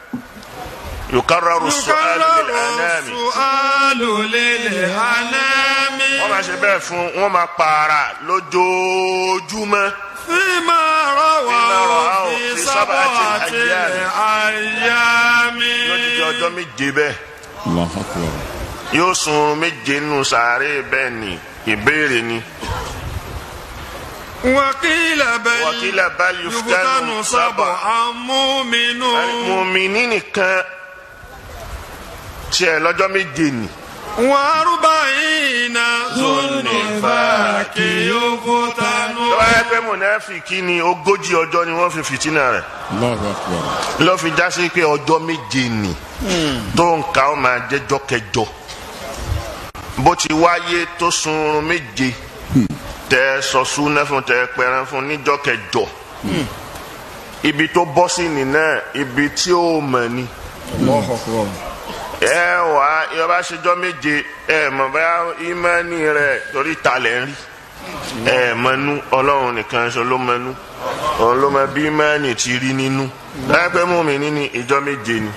S1: Yukarraru su'alu lil anami.
S4: السؤال للأنام.
S1: Wọ́n máa ṣe bẹ́ẹ̀ fún wọ́n máa pààrà lójoojúmọ́.
S4: فيما رواه في سبعة الأيام.
S1: Lójijì ọjọ́ méje bẹ́ẹ̀.
S5: Allahu akbar.
S1: Yóò sun oorun méje nínú sàárè bẹ́ẹ̀ ni ìbéèrè ni.
S4: وقيل بل
S1: Wakila bal yuftanu
S4: يفتن
S1: sab'a.
S4: سبعا مؤمن.
S1: Mùmíní nìkan tiẹ̀ lọ́jọ́ méje ni.
S4: وأربعين ذو النفاق يفتن.
S1: Tó bá yẹ pé mùnáfìkì ni 40 ọjọ́ ni wọ́n fi fìtínà rẹ̀.
S5: Allahu akbar.
S1: Ló fi já sí pé ọjọ́ méje ni tó ń ka ó máa jẹ́jọ́ kẹjọ bó ti wáyé tó sun oorun méje tẹ sọ súná fún tẹ pẹran fún níjọ́ kẹjọ ibi tó bọ́ sí ni náà ibi tí ó mọ̀ ni.
S4: Allahu akbar.
S1: Ẹ wà yọba ṣèjọ́ méje ẹ mọ̀ bá ìmánì rẹ̀ torí talẹ̀ ń rí ẹ mọ̀nú Ọlọ́run nìkan ṣo ló mọ̀nú òun ló mọ̀ bí ìmánì ti rí nínú láìpẹ́ mú mi níní ìjọ méje ni.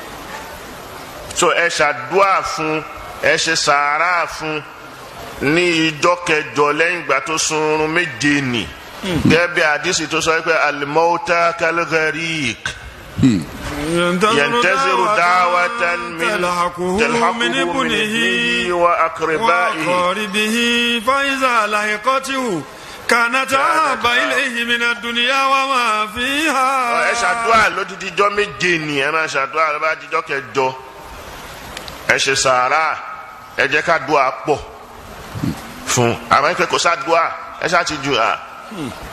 S1: So ẹ ṣàdúà fún ẹ ṣe sàárà fún ní ìjọ kẹjọ lẹ́yìn ìgbà tó sun oorun méje nì gẹ́gẹ́ bí àdìsí tó sọ pé al-mauta kal-gharik yantaziru da'watan min
S4: تلحقه من ابنه
S1: wa aqribaihi.
S4: وأقاربه فإذا لحقته كانت أحب إليه من الدنيا وما فيها.
S1: Ẹ ṣàdúrà lódìdí ijọ́ méje ni ẹ máa ṣàdúrà ló bá dijọ́ kẹjọ ẹ ṣe sàárà ẹ jẹ́ ká dùà pọ̀ fún àwọn ẹgbẹ́ kò sádùà ẹ ṣáà ti ju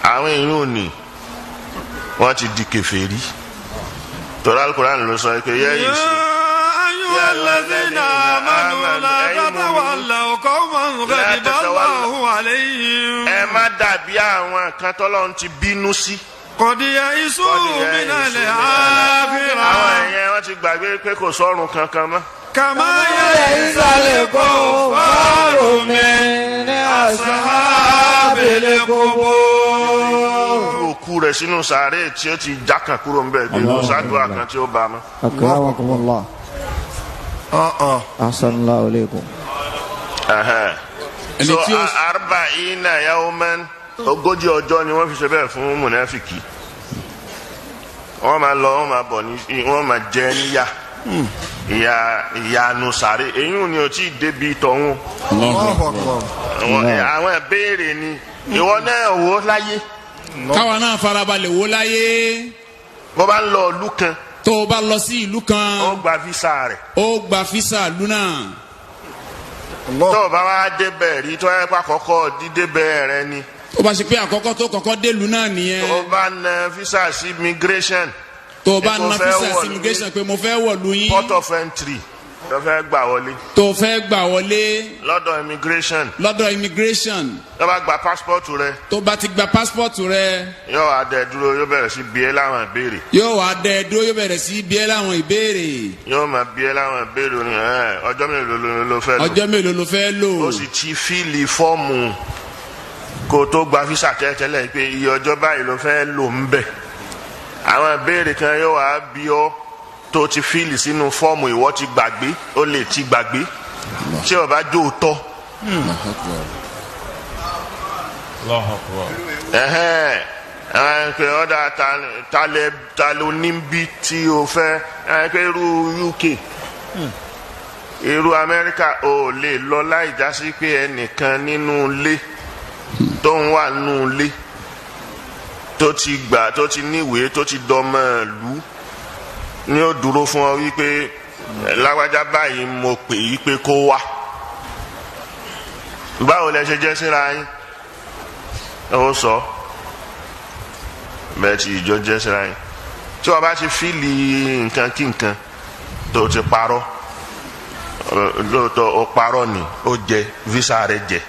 S1: àwọn èèyàn ò ní wọ́n ti di kèfèrí tọ́lá Al-Qur'an ló sọ pé yẹ́ yìí sí.
S4: أيها الذين آمنوا لا تتولوا قوما غضب الله
S1: dàbí àwọn kan tọ́lọ́run ti bínú sí.
S4: قد يئسوا من
S1: Àwọn
S4: الآخرة
S1: ẹ̀yẹn wọ́n ti gbàgbé pé kò sọ́run kankan mọ́.
S4: كما يئس الكفار من أصحاب القبور.
S1: Òkú rẹ̀ sínú sàárè tí ó ti jákàn kúrò ń bẹ̀ pé kò sádùá kan tí ó bá a mọ́.
S3: أكرمكم الله. أحسن الله إليكم.
S1: Ẹ̀hẹ́n.
S5: Ẹni
S1: So
S5: tí ó
S1: arba'ina yawman, 40 ọjọ́ ni wọ́n fi ṣe bẹ́ẹ̀ fún mùnáfìkì. Wọ́n máa lọ, wọ́n máa bọ̀ ní, wọ́n máa jẹ níyà, ìyà ìyanu sàárè. Eyín ni ò tí ì débi tọ̀hún.
S5: Allahu Akbar.
S1: Àwọn ìbéèrè ni ìwọ náà wò ó láyé.
S5: Káwa náà farabalẹ̀ wò láyé.
S1: Bó bá ń lọ ìlú kan,
S5: Tó o bá lọ sí ìlú
S1: ó
S5: kan,
S1: gba físà rẹ̀.
S5: ó gba físà ìlú náà.
S1: Tó o bá wá débẹ̀ rí, tó yẹ kó àkọ́kọ́ dídébẹ̀ rẹ ni,
S5: Tó bá ṣe pé àkọ́kọ́ tó kọ́kọ́ délùú náà
S1: tó o
S5: nìyẹn,
S1: bá na físà sí immigration,
S5: tó o bá
S1: mo
S5: na
S1: fẹ́
S5: físà sí
S1: wọ̀lú.
S5: immigration pé mo fẹ́ wọ̀lú yín,
S1: port of entry tó fẹ́ gbà wọlé
S5: tó o fẹ́ gbà wọlé
S1: lọ́dọ̀ immigration,
S5: lọ́dọ̀ immigration,
S1: tó bá gba passport rẹ,
S5: tó bá ti gba passport rẹ,
S1: yóò wá dẹ dúró, yóò bẹ̀rẹ̀ sí bi ẹ́ láwọn ìbéèrè.
S5: Yóò wá dẹ dúró, yóò bẹ̀rẹ̀ sí bí ẹ láwọn ìbéèrè.
S1: Yóò máa bi ẹ́ láwọn ìbéèrè ní ẹ ọjọ́ mélòó ló fẹ́ lò.
S5: Ọjọ́ mélòó ló fẹ́ lò.
S1: Ó sì ti fill form kó o tó gba físà tẹ́tẹ́lẹ̀ pé iye ọjọ́ báyìí ló fẹ́ lò ń bẹ̀. Àwọn ìbéèrè kan yóò wá bí ọ tó ti fill sínú form, ìwọ ti gbàgbé, ó lè ti gbàgbé tí ó bá jó tọ́.
S2: Allahu Akbar.
S1: Ẹhẹ́n, ẹ pé ọ̀dà ta ló ní bí tí o fẹ́ ẹ pé irú UK, irú Amẹ́ríkà, ò lè lọ láì jásí pé ẹnìkan nínú ilé tó ń wà nínú ilé tó ti gbà, tó ti níwèé, tó ti dọmọ ìlú ní ó dúró fún ọ wípé lágbájá báyìí mo pè yí pé kó wá. Báwo lẹ ṣe jẹ́ síra yín? Ó sọ bẹ́ẹ̀ tí ìjọ jẹ́ síra yín. Tí wọ́n bá ti fill nǹkan kí nǹkan tó ti parọ́, lóòótọ́ ó parọ́ ni, ó jẹ visa rẹ̀ jẹ.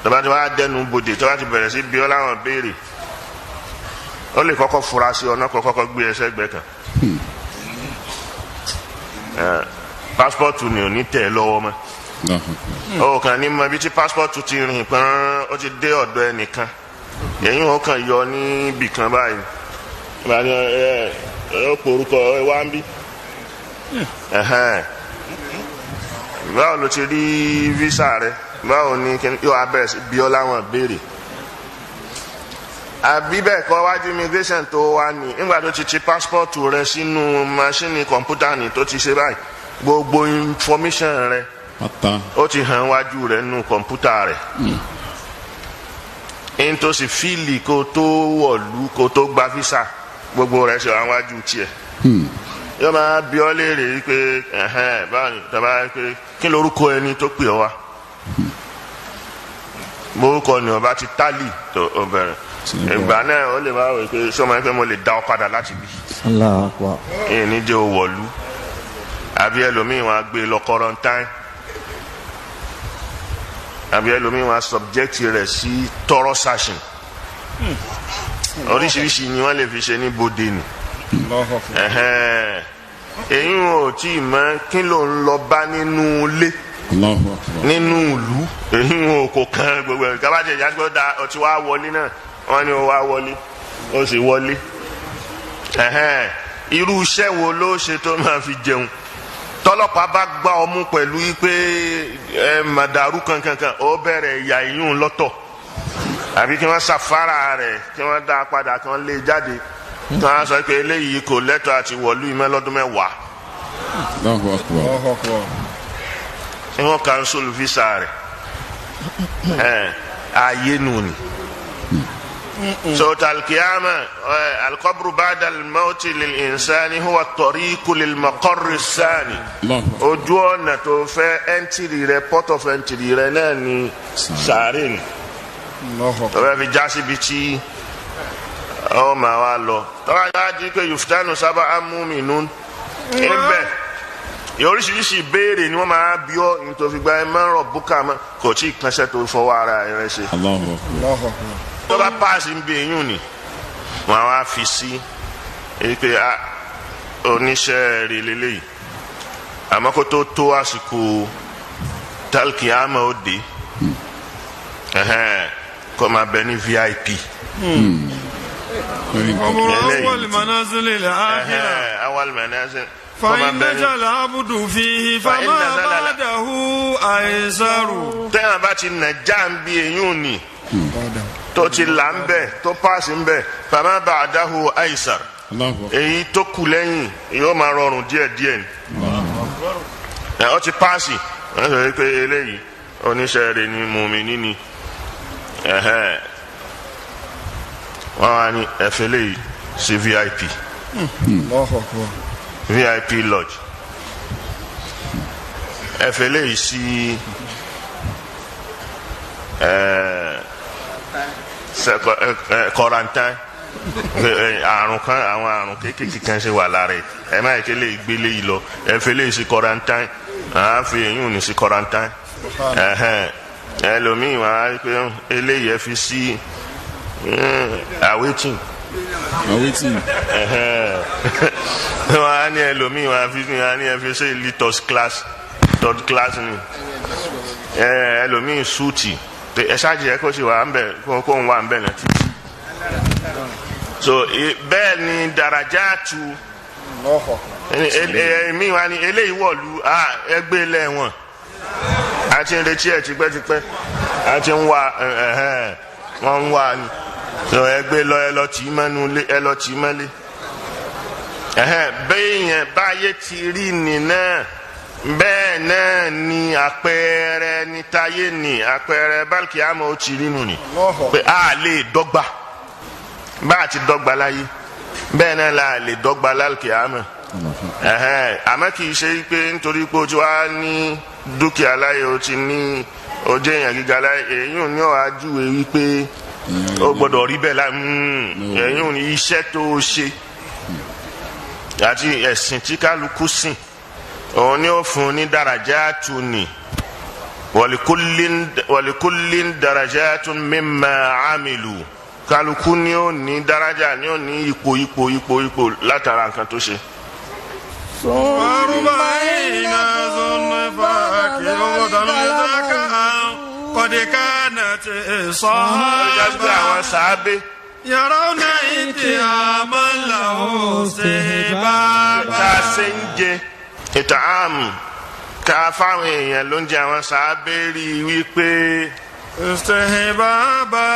S1: Tó bá ti wá dẹnu bodè, tó bá ti bẹ̀rẹ̀ sí bí ọ láwọn béèrè, ó lè kọ́kọ́ fura sí ọ náà, kó kọ́kọ́ gbé ẹsẹ̀ gbẹ kan. Passport ni ò ní tẹ̀ lọ́wọ́ mọ́. Ó kàn ní mọ ibi tí passport ti rìn pọ́n, ó ti dé ọ̀dọ̀ ẹnìkan, èyí ò kàn yọ níbì kan báyìí. Báyìí ẹ ẹ ó porúkọ ẹ wá ń bí. Ẹhẹ́n. Báwo ló ti rí visa rẹ? Báwo ni yóò abẹ́rẹ́ sí bí ọ láwọn béèrè? Àbí bẹ́ẹ̀ kọ́, wájú immigration tó wá ní, nígbà tó ti ti passport rẹ sínú machine kọ̀ǹpútà ní, tó ti ṣe báyìí, gbogbo information rẹ
S5: Pátá.
S1: ó ti hàn wájú rẹ nínú kọ̀ǹpútà rẹ, n tó sì fill kó tó wọ̀lú, kó tó gba visa, gbogbo rẹ ṣe wà wájú tiẹ̀. Yóò máa bi ọ́ léèrè wípé ẹ̀hẹ́n, báwo ni tàbá pé kí lorúkọ ẹni tó pè ọ́ wá? Borúkọ ni ọba ti tálì tó o bẹ̀rẹ̀, ìgbà náà ó lè máa wò pé sọmọ ẹ pé mo lè dá ọ padà láti bí
S3: Allahu Akbar.
S1: ẹ̀yìn ní jẹ́ o wọ̀lú. Àbí ẹlòmíì wọn á gbé lọ quarantine, àbí ẹlòmíì wọn á subject rẹ̀ sí thorough searching. Oríṣiríṣi ni wọ́n lè fi ṣe ní bòde ni. Ẹ̀hẹ́n. Èyí ò tí ì mọ kí ló ń lọ bá nínú ilé,
S5: Allahu Akbar.
S1: nínú ìlú. Èyí ò kò kan gbogbo ẹ̀ kábàjẹ́ ìyá gbọ́dọ̀ ọtí wàá wọlé náà, wọ́n ní ó wá wọlé, ó sì wọlé. Ẹ̀hẹ́n. Irú iṣẹ́ wo ló ṣe tó máa fi jẹun? Tọ́lọ́pàá bá gbá ọmú pẹ̀lú pé ẹ màdàrú kankankan, ó bẹ̀rẹ̀ ìyà ìyún lọ́tọ̀, àbí kí wọ́n ṣàfárà rẹ̀, kí wọ́n dá a padà, kí wọ́n lé e jáde, kí wọ́n sọ pé eléyìí kò lẹ́tọ̀ọ́ àti wọ̀lú ìmọ̀ lọ́dún 10.
S5: Allahu Akbar.
S1: Kí wọ́n cancel visa rẹ̀ ẹ̀ ayé nù ni. So talkiyama alqabru ba'da al-mawti lil-insani huwa at-tariqu lil-maqarri ath-thani.
S5: Allahu Akbar.
S1: Ojú ọ̀nà tó fẹ́ entry rẹ, port of entry rẹ náà ni sàárè ni tó fẹ́ fi já síbi tí ọ máa wá lọ. Tọ́wá yá di pé yuftanu sab'a mu'minun níbẹ̀, Oríṣiríṣi ìbéèrè ni wọ́n máa bí ọ́ nítorí gba ẹ máa ń rọ̀ búkà mọ́ kò tí ì kanṣẹ́ tó fọwọ́ ara rẹ̀ ṣe.
S5: Allahu akbar.
S1: Tó bá páàsì ń bí eyín ni wọ́n á wá fi sí i pé a oníṣẹ́ rẹ̀ lélẹ́yìí, àmọ́ kó tó tó àsìkò tálkì àmọ́ ó dé, ẹ̀hẹ́n, kó máa bẹ ní VIP.
S5: Lórí nǹkan.
S4: وهو
S1: Eléyìí.
S4: أول منازل الآخرة.
S1: Ẹ̀hẹ́n, awal manazil kó máa
S4: فإن
S1: bẹ ní.
S4: نزل العبد فيه
S1: فإن
S4: فما
S1: نزل
S4: بعده أيسر.
S1: Tẹ́yàn bá ti nà já ń bí eyín ni tó ti là ń bẹ̀ tó paasi ń bẹ̀, fama ba'dahu aysar.
S5: Allahu akbar.
S1: Èyí tó kù lẹ́yìn yóò máa rọrùn díẹ̀ díẹ̀ ni. Ẹ ọ ti paasi, wọ́n sọ pé eléyìí oníṣẹ́ rẹ̀ ni mùmíní ni. Ẹ̀hẹ́n. Wọ́n wá ní ẹ̀fẹ́ léyìí sí VIP, VIP lodge, ẹ̀fẹ́ léyìí sí quarantine. Àrùn kan, àwọn àrùn kéékèèké kan ṣe wà lára ẹ, ẹ má yẹ kí lè gbélé yìí lọ, ẹ fi lè sí quarantine, à á fi èyí ò ní sí quarantine. Ẹhẹn, ẹlòmíì wà á rí pé eléyìí ẹ fi sí awaiting.
S5: Awaiting.
S1: Wọn á ní ẹlòmíì wọn á fi wọn á ní ẹ fi sí litos class, third class ni. Ẹlòmíì súùtì ẹ ṣáàjì ẹ kó sì wà ń bẹ kó ń wà ń bẹ náà títí. So bẹ́ẹ̀ ni darajatu ẹ̀mí wa ni eléyìí wọ̀lú ẹgbẹ́ lẹ́wọ̀n, a ti ń retí ẹ̀ tipẹ́tipẹ́, a ti ń wá, wọ́n ń wá ni. So ẹgbẹ́ lọ, ẹ lọ tì í mọ́nu lé, ẹ lọ tì í mọ́lé. Bẹ́ẹ̀ yẹn báyé ti rí ni náà, bẹ́ẹ̀ náà ni àpẹẹrẹ ní táyé ni àpẹẹrẹ báńkì àmọ́ ó ti rí nù ni pé a lè dọ́gba. Bá a ti dọ́gba láyé, bẹ́ẹ̀ náà la lè dọ́gba lálùkì àmọ́. Àmọ́ kì í ṣe pé nítorí pé o ti wá ní dúkìá láyé, o ti ní o jẹ́ èèyàn gíga láyé, èyí ò ní ọ̀ ajúwe wípé o gbọ́dọ̀ rí bẹ́ẹ̀ láì. Èyí ò ní iṣẹ́ tó o ṣe àti ẹ̀sìn tí kálukú sìn, òun ni ó fún un ní darajatu ni. Walikullin darajatun mimma amilu. Kálukú ni ó ní daraja, ni ó ní ipò ipò ipò ipò látara nǹkan tó ṣe.
S4: وأربعين ظن فاكهة قد كانت
S1: Ó jẹ́ pé àwọn
S4: صحابة
S1: sàábé
S4: يرون اتهاما له استهبابا.
S1: Tá a ṣe ń jẹ ìtààmù ká fáwọn èèyàn ló ń jẹ, àwọn sàábé rí i wípé
S4: استهبابا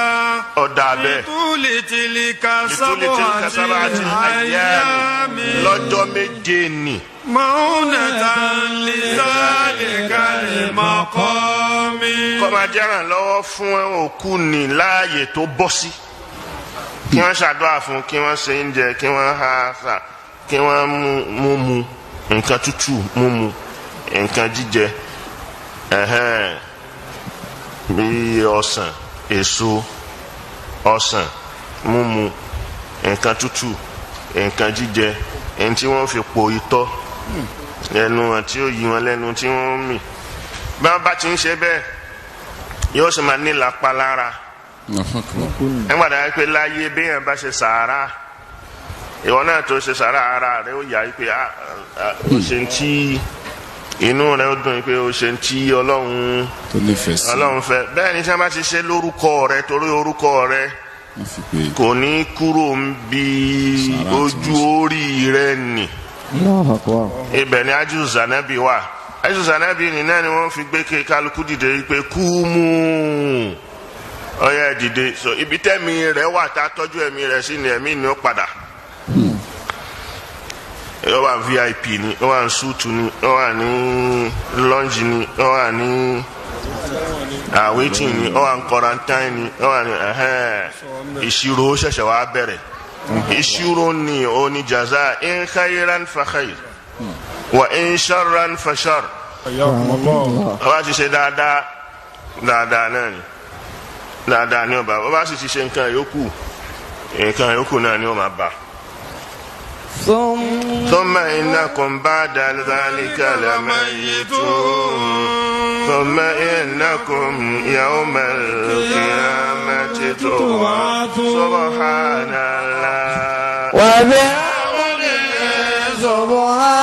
S1: ọ̀dà bẹ́ẹ̀.
S4: لطول تلك
S1: ìtúlẹ̀ tí
S4: سبعة
S1: kásábà àti
S4: أيام
S1: lọ́jọ́ 7 ni.
S4: مؤونة لذلك المقام.
S1: Kọ́ máa jẹ́ràn lọ́wọ́ fún òkú ni láàyè tó bọ́ sí, kí wọ́n ṣàdúrà fún, kí wọ́n ṣe oúnjẹ, kí wọ́n ha sà, kí wọ́n mú mu nǹkan tútù, mú mu nǹkan jíjẹ, ẹ̀hẹ́n, bí ọsàn, èso ọsàn, múmu nǹkan tútù, nǹkan jíjẹ, ẹni tí wọ́n fi po itọ́ ẹnu àti òyì wọn lẹ́nu tí wọ́n mì. Bí wọ́n bá ti ń ṣe bẹ́ẹ̀, yóò sì máa ní lápá lára.
S5: Allahu akbar.
S1: Nígbà tó yẹ pé láyé béèyàn bá ṣe sàárà, ìwọ náà tó ṣe sàárà, ara rẹ ó yà pé ó ṣe ń tí inú rẹ ó dùn pé ó ṣe ń tí Ọlọ́run
S5: Tó nífẹ̀ẹ́ sí.
S1: Ọlọ́run fẹ́ bẹ́ẹ̀ ni. Tí wọ́n bá ti ṣe lórúkọ rẹ, torí orúkọ rẹ
S5: Wọ́n fi pé
S1: kò ní kúrò ń bi
S5: Sàárà tí
S1: ojú
S5: wọ́n
S1: orí rẹ nì.
S3: Allahu akbar.
S1: Ibẹ̀ ni ájú zanabi wà. Ájú zanabi ni náà ni wọ́n fi gbé kálukú dìde wípé kú mú ọyá dìde. So ibi tẹ́mi rẹ̀ wà tá a tọ́jú ẹ̀mí rẹ̀ sí ni ẹ̀mí ni ó padà. Ó wà VIP ni, ó wà ní súùtù ni, ó wà ní lọ́njì ni, ó wà ní awaiting ni, ó wà ní quarantine ni, ó wà ní ìṣirò ó ṣẹ̀ṣẹ̀ wá bẹ̀rẹ̀. Ìṣirò ni ó ní jaza in khayran fa khayr wa in sharran fa shar. Ọba ti ṣe dáadáa, dáadáa náà ni, dáadáa ni ọba. Ọba sì ti ṣe nǹkan yòókù, nǹkan yòókù náà ni ó máa bá.
S3: ثم
S1: ثم إنكم بعد ذلك لميتون ثم إنكم يوم القيامة تبعثون سبحان الله
S3: وبحمده سبحان.